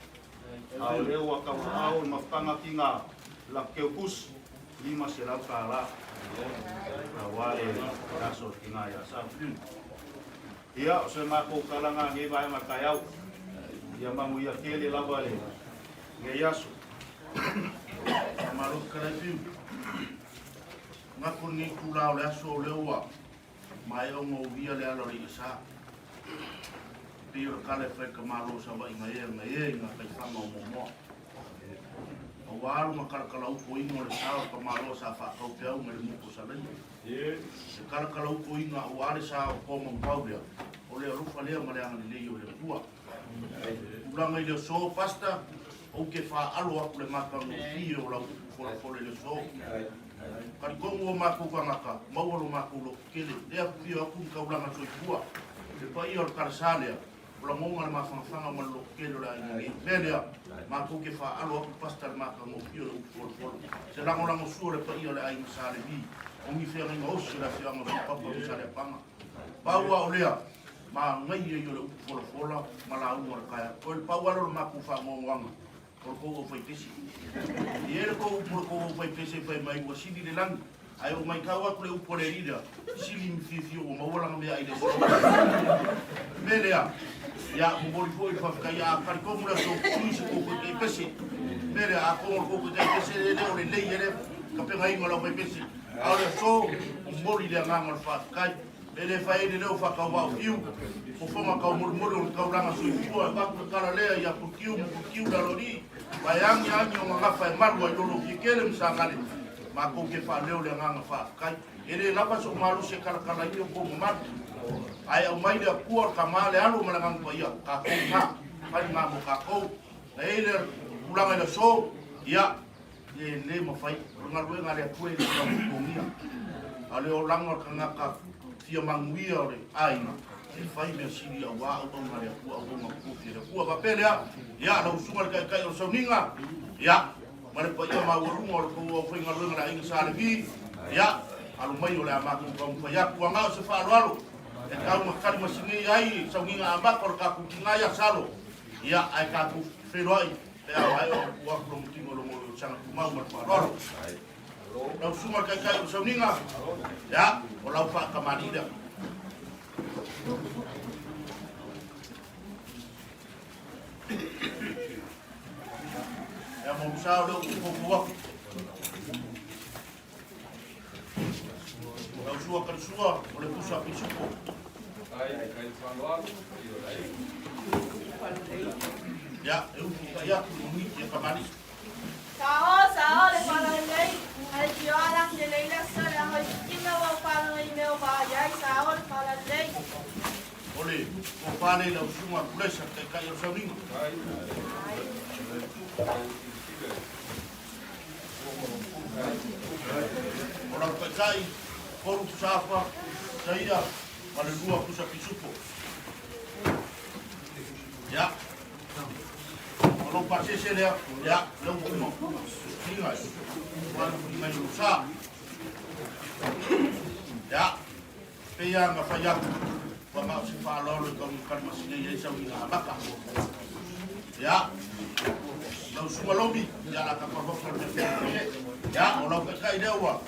Speaker 4: A o lea ua tauaao le mafutaga tina Lakeukusi, $500 aua le aso o le tina ia Sau. Ia, o se matou talaga nei vaega taeao. Ia manuia tele lava le nei aso.
Speaker 1: Faamalo fetalai Fiu. Manatu lenei itula o le aso o lea ua maea ona uia le ala o le iasa. E pei o le tala e fai i le tamaloa o Savaii gaea gaea i gataifana o Moamoa. Aua lona kalakalaufoina o le sa o le tamaloa sa faataupeau mai le motu o Salaia. Le kalakalaufoina aua le sa o Toamautau lea, o le alofa lea ma le agalelei o le Atua. Tulaga i le aso, Pastor, ou te faalo atu le matagofie o lau upu folafola i le aso. Talitonu o matou tagata, maua lo matou lototele, lea afifio atu ni taulaga soifua, le paia o le talasa lea, o lagona le mafanafana ma le lototele o le aiga nei. O le mea lea, matou te faalo atu Pastor le matagofie o le upu folafola. Se lagolagosua o le paia o le aiga Sa Levi, o ni feagaiga osi o le afioaga o Sipapa ma Saleapaga. Pau lava o lea, manaia ia o le upu folafola ma lauga o le taeao. O le pau lava lea o le matou faanoanoaga, o le tou aufaipese. E i ai le tou upu o le tou aufaipese e fai mai ua sili le lagi, ae ou maitau atu le upu a le alii lea, sili ma fiafia ua maua lana meaai i le aso. O le mea lea, ia, momoli foi le faafetai, a talitonu le aso, sui se tou taitaipese. O le mea lea, atonu o le tou taitaipese lea le o lelei ai le tapenaina o le aufaipese, a o le aso, momoli le agaga o le faafetai. E le fai ai le leo faatauvaa o Fiu, fofoga taumolimoli o le taulaga soifua, e avatu le tala lea ia Puletiu ma Puletiu le aloalii, vaeage agi o gagafa e malu ai lolo Fiekele ma Sagale, matou te faaleo le agaga faafetai. E le lava sou malosi e kalakala ai o kou mamalu, ae aumai le Atua, le Tama, le Alo ma le Agaga Paia, tatou na, fai lena mo tatou. Na i ai le tulaga i le aso, ia, E le mafai, o le galuega a le Atua e le tau totogia. A o le olaga o le tagata fia manuia o le aiga, e fai mea sili auā auauna a le Atua, auauna totofi a le Atua. Faapea lea, ia, lau susuga i le Taitai o le Sauniga, ia, ma le paia maualuga o le tou aufaigaluega le Aiga Sa Levi, ia, alo mai o le a matou taumafai atu. Ua na o se faaaloalo e tau na tali masini ai sauniga amata o le tatou tina ia Salo, ia, ae tatou feiloai pe a maea ona tuu atu lona tino i lona saga tumau ma le faaaloalo. Lau susuga i le Taitai o le Sauniga, ia, o lau faatamalii lea. Ia mo sa o lea ua fofu atu. Lau sua kalisua o le pusa pisupo. Ia, e upu tai atu i miti e kamani.
Speaker 8: Sao, sao le falalelei, a le tioa lang le leila sa le ahoi kime wa falanga i meo va iai, sao le falalelei.
Speaker 1: O le tofa lea i lau susuga Kulesa, taitai o le sauniga. O lau taitai, tolu pusa afa, saia ma le lua pusa pisupo. Ia. O lou pasese lea, ia, lea ua uma. Inga, ua inga i lou sa. Ia, pei lava na fai atu, ua na o se faaaloalo e tau kalimasina i ai sau inga amata. Ia, lau susuga Lomi, ia la tatou alu atu le mea fia. Ia, o lau taitai lea ua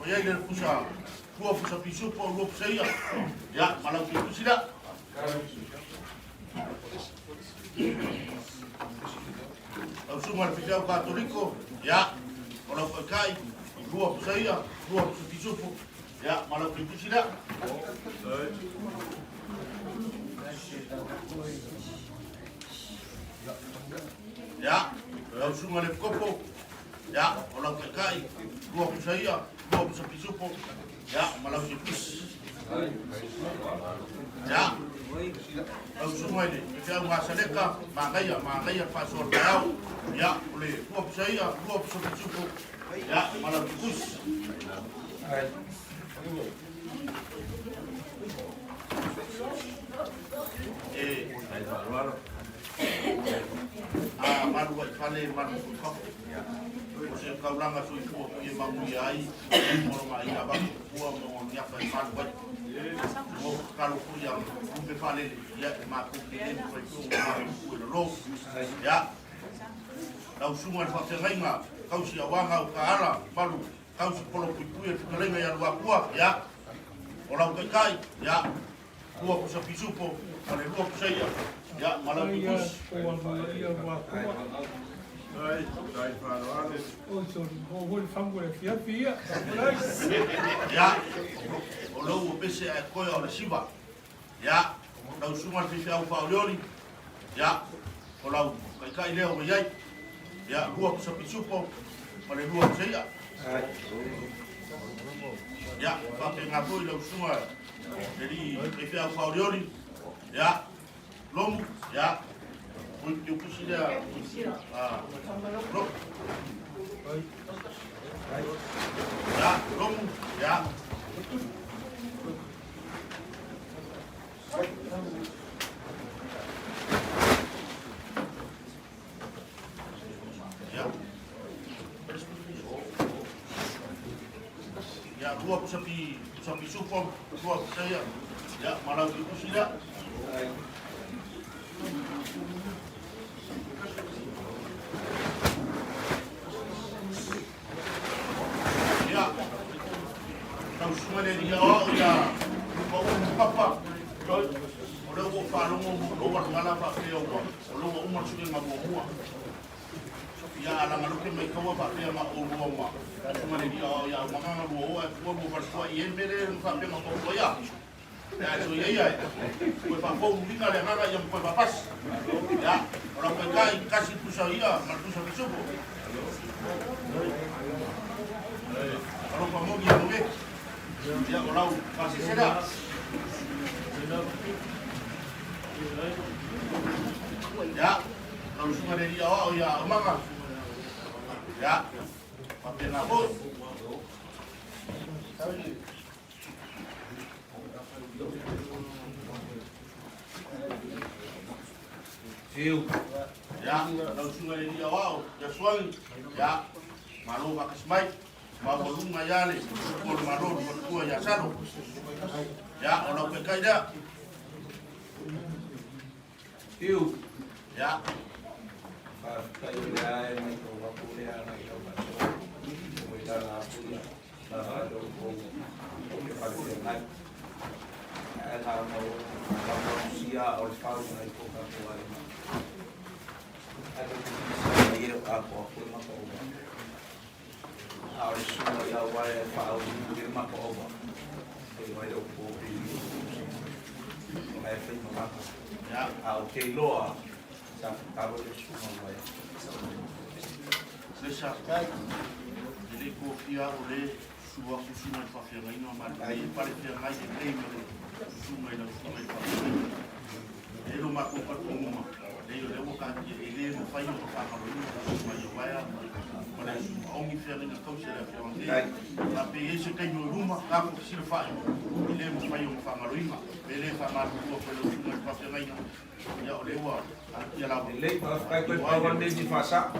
Speaker 1: o i ai le pusa, lua pusa pisupo, lua pusa ia. Ia, ma lau tusi lea. Lau susuga i le faifeau Katoliko, ia, o lau taitai, lua pusa ia, lua pusa pisupo, ia, ma lau tusi lea. Ia, lau susuga i le Epikopo, ia, o lau taitai, lua pusa ia, lua pusa pisupo, ia, ma lau tusi. Ia, lau susuga i le faifeau Gasaleka, manaia, manaia le faasoa o le taeao. Ia, o le lua pusa ia, lua pusa pisupo, ia, ma lau tusi. E a malu ai fale, malu foi fafo. O se taulaga soifua foi e manuia ai mo lona aiga avatu ua ma ona niafa e malu ai. Mo tatalo foi a lupe faalele, ia e matou te le mafai foi ona matou tuu e lolo. Ia, lau susuga i le faafeagaiga, tausi auaga au taala, malu tausi polo puipui e le fetalaiga ia Luakua, ia, o lau taitai, ia, lua pusa pisupo, ma le lua pusa ia, ia, ma lau tutusi. Ia, o lou ua pese ae koe o le siva. Ia, lau susuga i le faifeau faaolioli, ia, o lau taitai lea ua i ai. Ia, lua pusa pisupo ma le lua pusa ia. Ia, faapena foi lau susuga le alii faifeau faaolioli, ia, Lomu, ia, o i upusi lea, a, lo, ia, Lomu, ia. Ia. Ia, lua pusa pi, pusa pi supo, lua pusa ia. Ia, ma lau pi pusi lea. Ia, lau susuga le alii aoao ia Lupa Ulu Papa. O lea ua ou faalogo ua ou alugala faapea ua, o lea ua uma le suiga muamua. Ia, a laga lea ou te maitaua faapea na oulua ma susuga le alii aoao ia Aumaga na lua o ae fua lua faletua i ai le mea lea na faapea na taoto ai a. Ia, e sui ia, toe faafou uiga le agaga ia ma toe faapasi. Ia, o lau taitai, kasi pusa ia ma le pusa pisupo. Alofa moni ia moe. Ia, o lau pasese lea. Ia, lau susuga le alii aoao ia Aumaga. Ia, faapena foi.
Speaker 2: Fiu.
Speaker 1: Ia, lau susuga i le Alii Aoao ia Suagi, ia, malo faatasi mai, maualuga ia le upu o le Malo i le faletua ia Salo. Ia, o lau taitai lea.
Speaker 2: Fiu.
Speaker 1: Ia.
Speaker 2: Faafetai o lea e matau atu o lea agai i lau faasoa o i lala atu ia faailoa ou le falefeagai. Ae na ona ou faamausia o le fau nai ko tatou aiga. Ae tou te silasila mai e o atoa foi makaova. A o le susuga ia Uaea e faaauliu le makaova. E mai le upu o o la e fai malaga. A ou te iloa sa tatalo le susuga Uaea.
Speaker 1: Lesa, e le tofia au le susu atu susuga i le faafeagaiga ma le pale feagai lelei ma le susuga i lau susuga i le faafeagaiga. E lo matou talitonuga, leai o lea ua taatia, e le mafai ona faagaloina le susuga ia Uaea ma le susuga Ogi feagaiga tausi a le afioaga nei. A pe i ai se taimi o i luma, tatou fesilafai, e le mafai ona faagaloina. Pe le faamalulu atu ai lau susuga i le faafeagaiga, ia o lea ua taatia lava.
Speaker 2: Lelei, faafetai toe pau lava le isi faasao.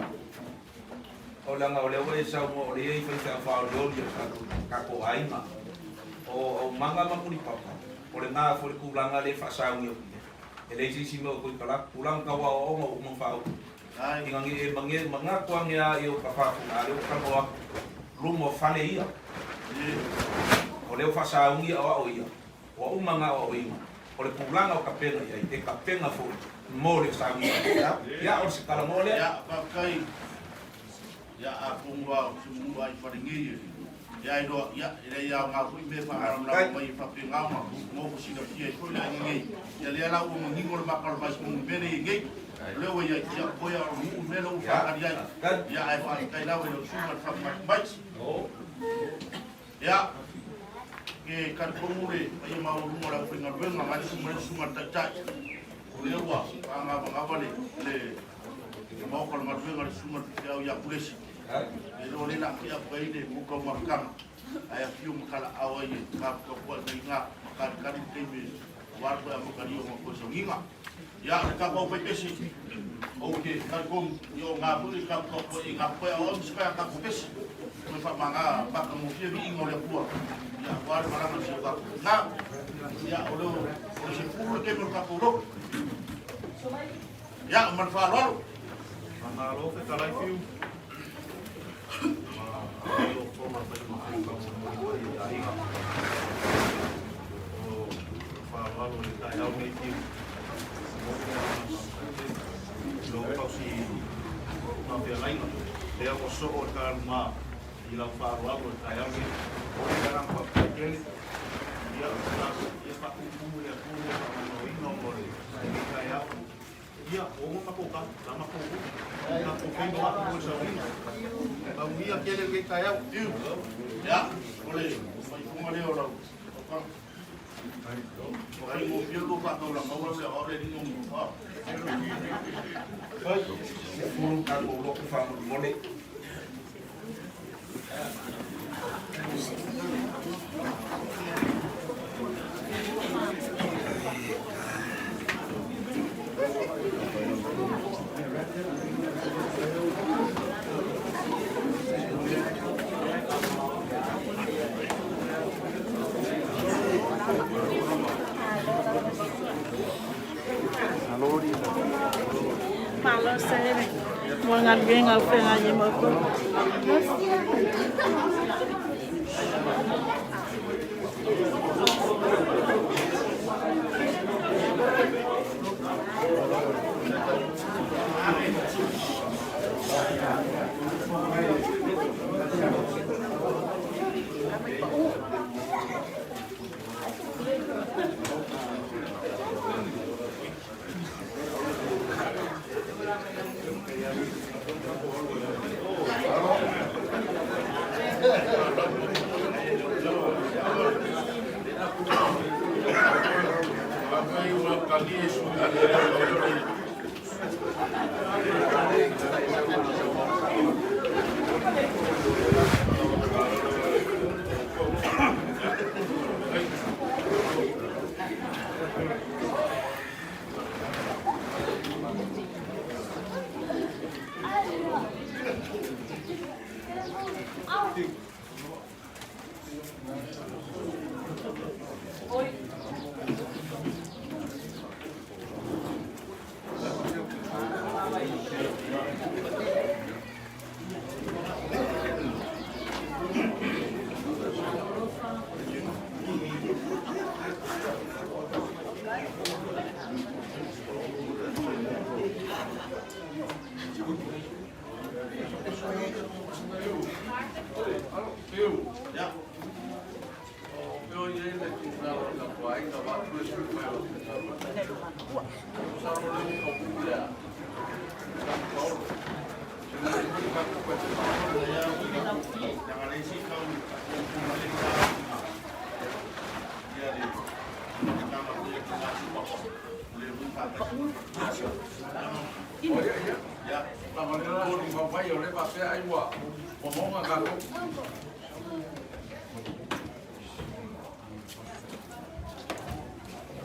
Speaker 2: O leaga o lea ua e saunoa o lea e i ai faifeau faaolioli o le tatou aiga. O Aumaga ma Mulipapa, o lena foi le tulaga lea e faasauni atu i ai. E leai se isi mea o toe talaatu. Tulaga tau aoaoga ua uma ona faauu. Ina ne i e manatu ane lava i ou tafafu, a o lea ua talanoa atu, luma o fale ia. O lea ua faasauni aoao ia. Ua uma ona aoaoina, o le tulaga o tapena i ai, e tapena foi mo le sauniga. Ia, o se talanoa lea.
Speaker 1: Ia, faafetai. Ia, atonu lava o se munu ai fale nei e ia iloa, ia, e leai aoga foi mea e faamalamalama mai e faapena ona nofo silafia ai foi le aiga nei. Ia, lea la ua manino le maka o le vaiponu i mea lea e i ai nei. O lea ua i ai, ia, toe lava o le nuu le mea lea ua faatali ai. Ia, ae faafetai lava i lau susuga i le faamanatu mai. Ia, ke talitonu le paia maualuga o le aufaigaluega mai le susuga i le susuga i le Taitai, o lea ua faagavagava le le maoka o le galuega i le susuga i le faifeau ia Pulesi. E iloa lea o le a tea atu ai le muta o mafutaga, ae afio ma talaaao ai e taputapuai mai i ina ma talitali le taimi aua le toe amatalia o matou sauniga. Ia, le tatou aufaipese, ou te talitonu, ia o na foi le tatou tapuaiga atu ai, a o au se kai a tatou pese, toe faamagā matagofie viiga o le Atua, ia, aua le malaga a si o tatou tina. Ia, o le, o le 10 le taimi o le tatou lotu. Ia, ma le faaaloalo.
Speaker 4: Faamalo fetalai Fiu. Malo toga mai ma fai mai i aiga. O faaaloalo i le taeao nei Fiu. Lou tausi faafeagaiga, lea ua soo le taluma i lau faaaloalo i le taeao nei. O le agaga faafetai tele, ia, ia faapuupuu le Atua mo le faamagaloina o lenei taeao. Ia, ua uma matou tala, la matou nuu, tatou feiloai mo le sauniga.
Speaker 1: Manuia tele lenei taeao. Ia, o le faaiuga lea o lau tautaga. Faigofie le lua faataulaga ua le ao le alii o Mulifa.
Speaker 2: Fulu tatou lotu faamolemole.
Speaker 5: Malo sele mo le galuega o feagai ai ma outou.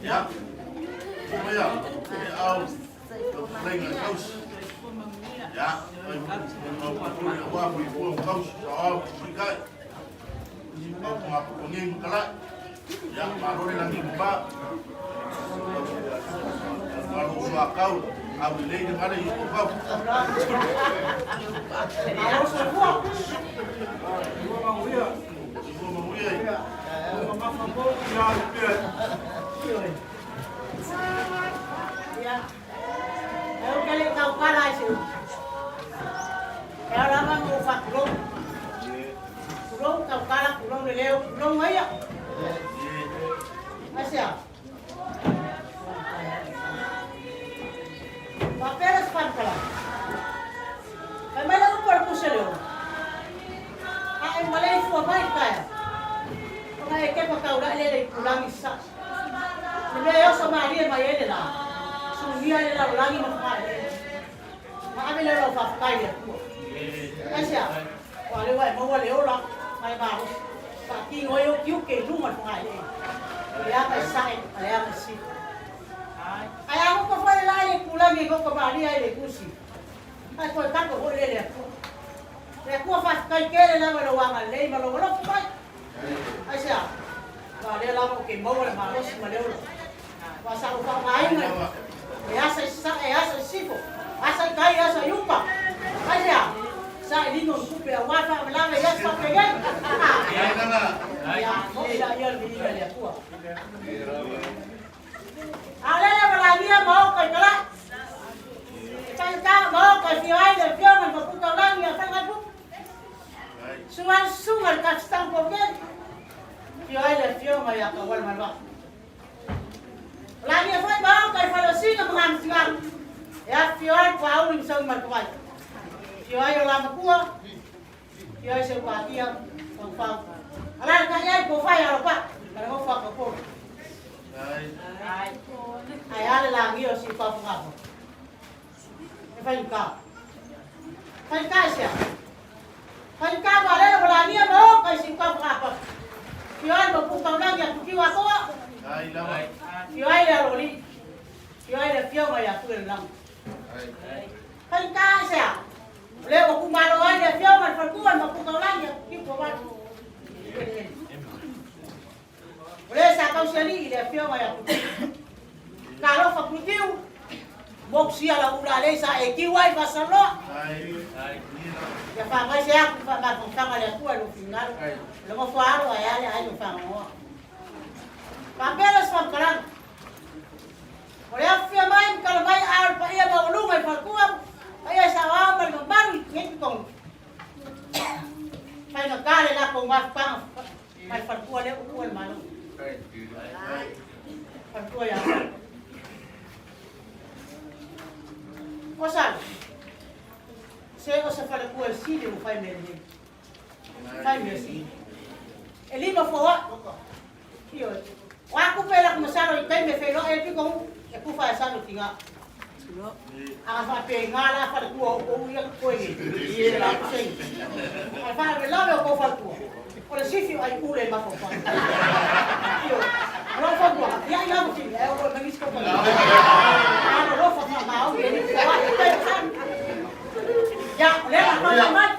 Speaker 1: Ia, o ia, e au, lau fetalaiga i le tausi. Ia, fai mau pule aua fuifua ma tausi, saoao ma tusui-kai. Mau pagapupu ngei ma kalai. Ia, malo le lagi ma ba. Malo suakau, au lelei le gale i o kau.
Speaker 5: Malo soifua.
Speaker 1: Soifua manuia i.
Speaker 5: Ia. Ou te le i tautala i se upu. E ao lava ona ou faatulou. Tulou, tautala, tulou le leo, tulou aia. Aisea? Faapea le faamatalaga. Fai mai le upu a le pusi a le ola. A e maleifua mai i le taeao, ona e kepa taulai lea i le itulagi sasae. Le mea e oso malie mai ai le la, sugia ai le lalolagi ma fagaeleele. Ona ave lea o lau faafetai i le Atua. Aisea? Aua o lea ua e maua le ola ma le malosi, faatino ai ou tiute i luga o le fagaeleele, i le aga i sasae ma le aga i sisifo. Ae a goto foi le la i le itulagi e goto malie ai le itusi, ae toe tato foi lea i le Atua. Le Atua faafetai tele lava i lou agalelei ma lou alofa mai. Aisea? Aua o lea lava ou te maua le malosi ma le ola. Aua sa ou faaaogaina e asa i sasae, e asa i sisifo, asa i tai, asa i uta. Aisea? Sa i lino ni tupe aua faalavelave i aso faapenei. Ia, moi laia le viiga i le Atua. A o lele ua lagia ma ou kaikalai. E faigata ma ou kai fia ai le afioga i le Mapu Taulagi ia Falegaitupu. Susuga le susuga i le Tafisitama Poutele. Afio ai le afioga ia Taualemalua. O lagia foi ma ou kai Faleosina ma Gamasigaga. E afifio ai le Puauli ma Sauimaletuvai. Afio ai o Lamatua, afio ai Seupatia, Faufau. Alalatai ai Pofai Alopa ma le nofo a Taupolo. Ae a le lagia o Siufaufogafo? E faigata. Faigata aisea? Faigata aua lele ua lagia ma o kai Siufaufogafo. Afio ai le Maopu Taulagi a Tukiu Atoa. Afio ai le Aloalii. Afio ai le Afioga ia Tuilelangi. Faigata aisea? O lea ua kumalo ai le Afioga i le Faletua i le Maopu Taulagi a Tukiu Atoa. O le sa tausi alii i le afioga ia Putiu. Talofa Putiu, moku sia lau ula alei sa e kiu ai Fasaloa. Ia whangai se aku wha mafonfanga le atua i lou finagalo. Le ngofo alo ae ale ai lou whangangoa. Faapea le se. O le afifio mai ma tala mai a o le paia maualuga i faletua, paia i saoao ma le mamalu i nei totonu. Faigata le latou mafutaga mai le faletua lea ua tua le Malo. Faletua ia O salo, se o se faletua e sili ua fai mea lelei. Fai mea sili. E lima foa. Ioe. O a kupe la kumasalo i taimi e feiloai ai piko u, e kufa e salo tinga. Aga whaape ngā la faletua o o ia koe nei. Se la kusei. Ai whaalavelave o kou faletua. O le sifi o ai ule mafaufa. Ioe. O lau fautuaga, ia i lava fili, ae o e mangisi kou faletua. Ano lofa wha maori e ni wha e tai san. Ia, o lea la mai mai.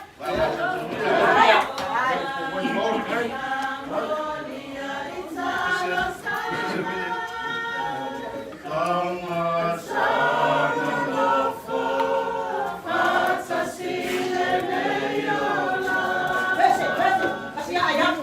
Speaker 5: Vese, vese, kasi ia ai atu.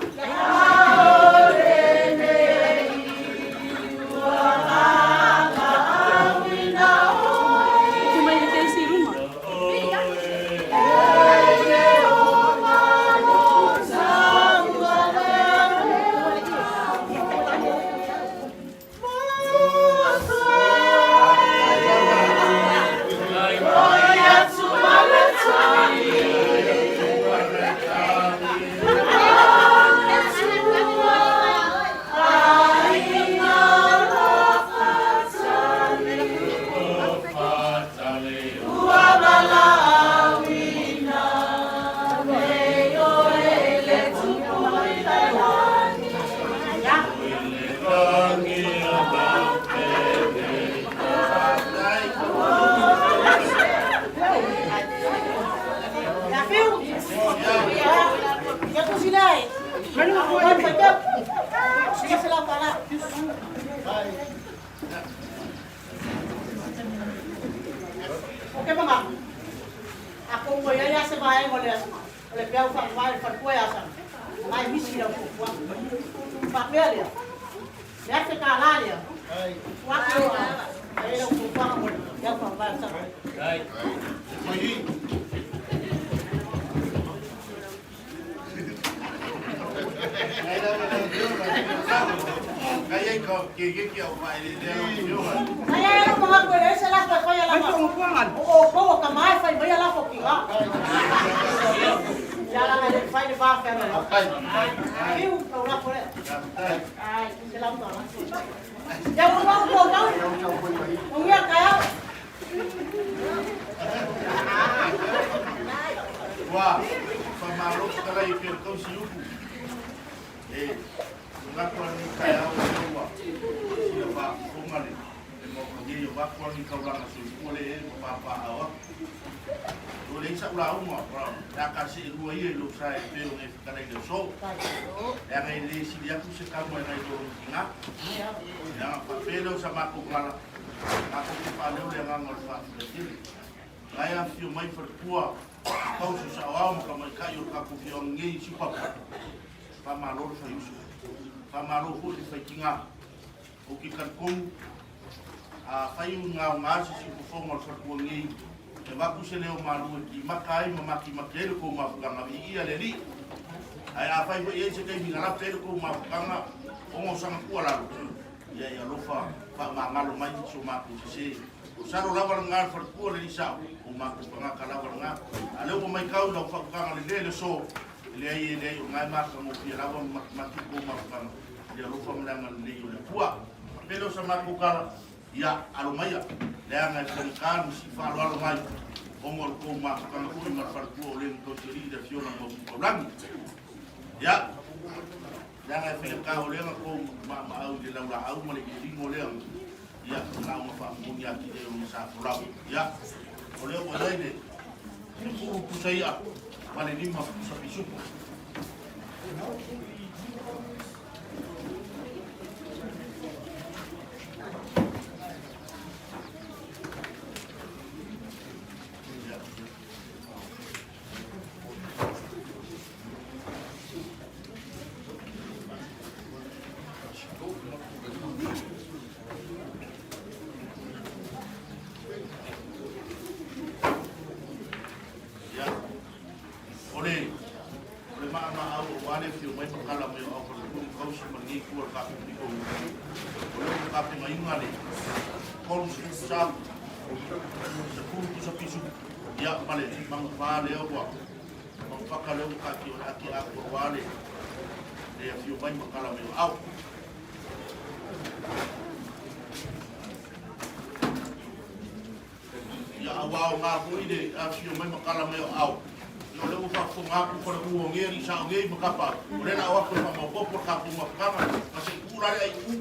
Speaker 5: la. O ke manga. A ko mo ia se vae mo le o le peau fa vae fa kua ia sa. Mai misi lau fuafuaga. Faapea lea, le $1000 lea, ua atu ai lau fuafuaga mo le peau faavae o Samoa. Ai ai lau manatu e leai se lafo e faia lava. O outou o tama e fai maia lafo tiga. Ia laga e le mafai le va feagai ai. Fiu lau lafo lea. Ai, se lau tala. Ia ua mau tou tau. Manuia le taeao.
Speaker 2: Ua faamalo fetalai e pei o le tausi upu e manatu a lenei taeao o lea ua sila faafofoga le Maota nei o Vakoa ni taulaga soifua le ee ma papaaao atu. Ua leai sa'u lauga pe a ka seelua ia i lou sa e pei ona e fetalai i le aso. Leaga e le sili atu se tama i nai lolo tiga. Leaga faapea lea o sa matou tala, matou te faaleo le agaga o le faafetai tele. Na e afifio mai faletua, tausi o saoao ma tamaitai o le tatou afioaga nei i Sipapa. Faamalo le fai uso. Faamalo foi le fai tiga. Ou te talitonu, afai ua gaoga se siufofoga o le faletua nei, e avatu se leo malu e timata ai ma matimati ai le tou mafutaga, viia le Alii. Ae afai foi e i ai se taimi na lape ai le tou mafutaga ona o sana tuualalo, ia e alofa faamagalo mai so matou sese. Masalo lava lena le faletua le alii sao, o matou tagata lava lena. A o lea ua maitau i lau faautaga lelei le aso, e leai e leai o lena e matagofie lava ma matimati le tou mafutaga. I le alofa ma le agalelei o le Atua. Faapea lea o sa matou tala, ia, alo maia, leaga e faigata le sii faaaloalo mai, ona o le tou mafutaga foi ma le faletua o le na tausialii i le Afioga i le Mautu Taulagi. Ia, leaga e faigata o lea na tou maamaau i le laulaau ma le iliiliga o lea, ia, na ona faamoni atili ai o lona sa folau. Ia, o lea ua i ai le 10 pusa i'a ma le 5 pusa pisupo. Yeah. O le O le maʻamaʻau aua le afio mai ma kala mai o Aofaletuli Kausi ma lenei itu o le tatou pito i uta. O lea ua tapenaina le 30 pusa, 10 pusa pisu, ia ma le manufā lea ua manufaka lea ua taatia o le ati atoa aua le le afio mai ma kala mai o aao. Ia aua o ngā foi le afifio mai ma kala mai o aao. Ia o lea ua faafofoga atu fale u o ngea ni sa o ngea i makapa. O lea la o atu e faamaopopo le tatou mafutaga ma se i tuu la le ai u.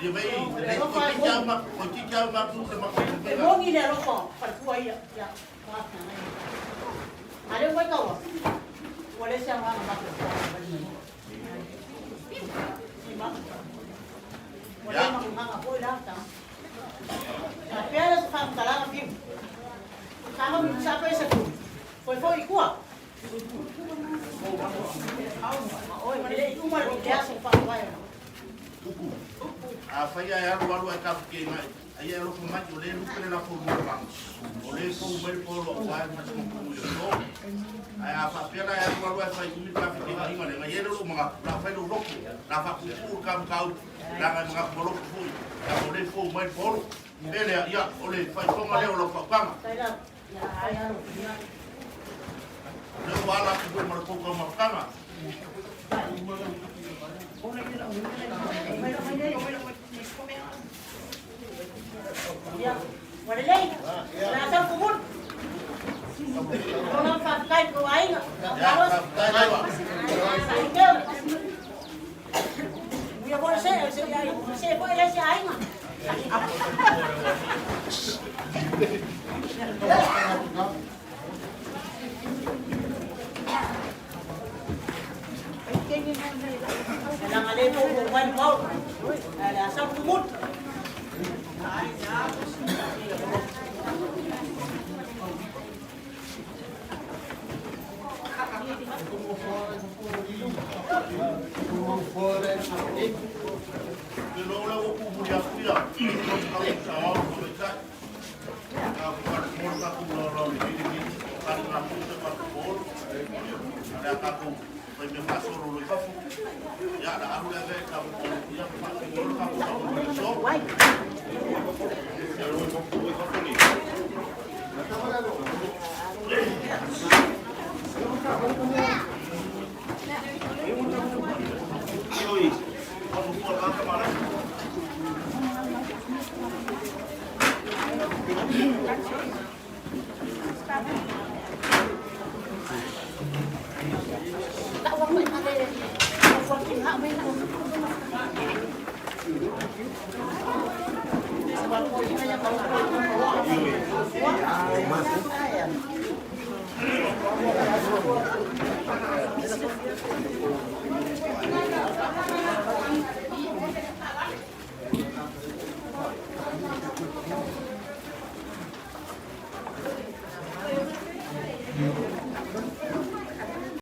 Speaker 2: Ia mai, nei, toeitiiti lava ma, toeitiiti lava matou le matou
Speaker 5: E moni le alofa o faletua ia. Ia. A lea ua matau atu, ua leai se agaga matou e faamalima mai. Ua leai magumaga foi la ta. Faapea lea se faamatalaga fiu. Sa sa pe se tu. Foi foi i tua. E le i uma le aso faavae.
Speaker 2: Upu. Afai ae alu alu ae tafukē mai, aia e alofa mai, o lea e lupe le lafo lua maga, o lea e fou mai le polo aua e masi matumu i le aso. Ae a faapea la e alu alu ae fai umi le tafekēnaiga lea, na i ai lea o lou manatu, o le a fai lou loto, o le a faapuupuu le ta mataupu, leaga e manatu alofa foi, leaga o lea e fou mai le polo. Pe lea, ia, o le faaifoga lea o lau faautaga. O lea ua ala atu foi ma le tou taumafataga.
Speaker 5: Ua lelei, o le a sau kumulu. Ona faafetai i tou aiga. Ia foi se, se, se foi le se aiga.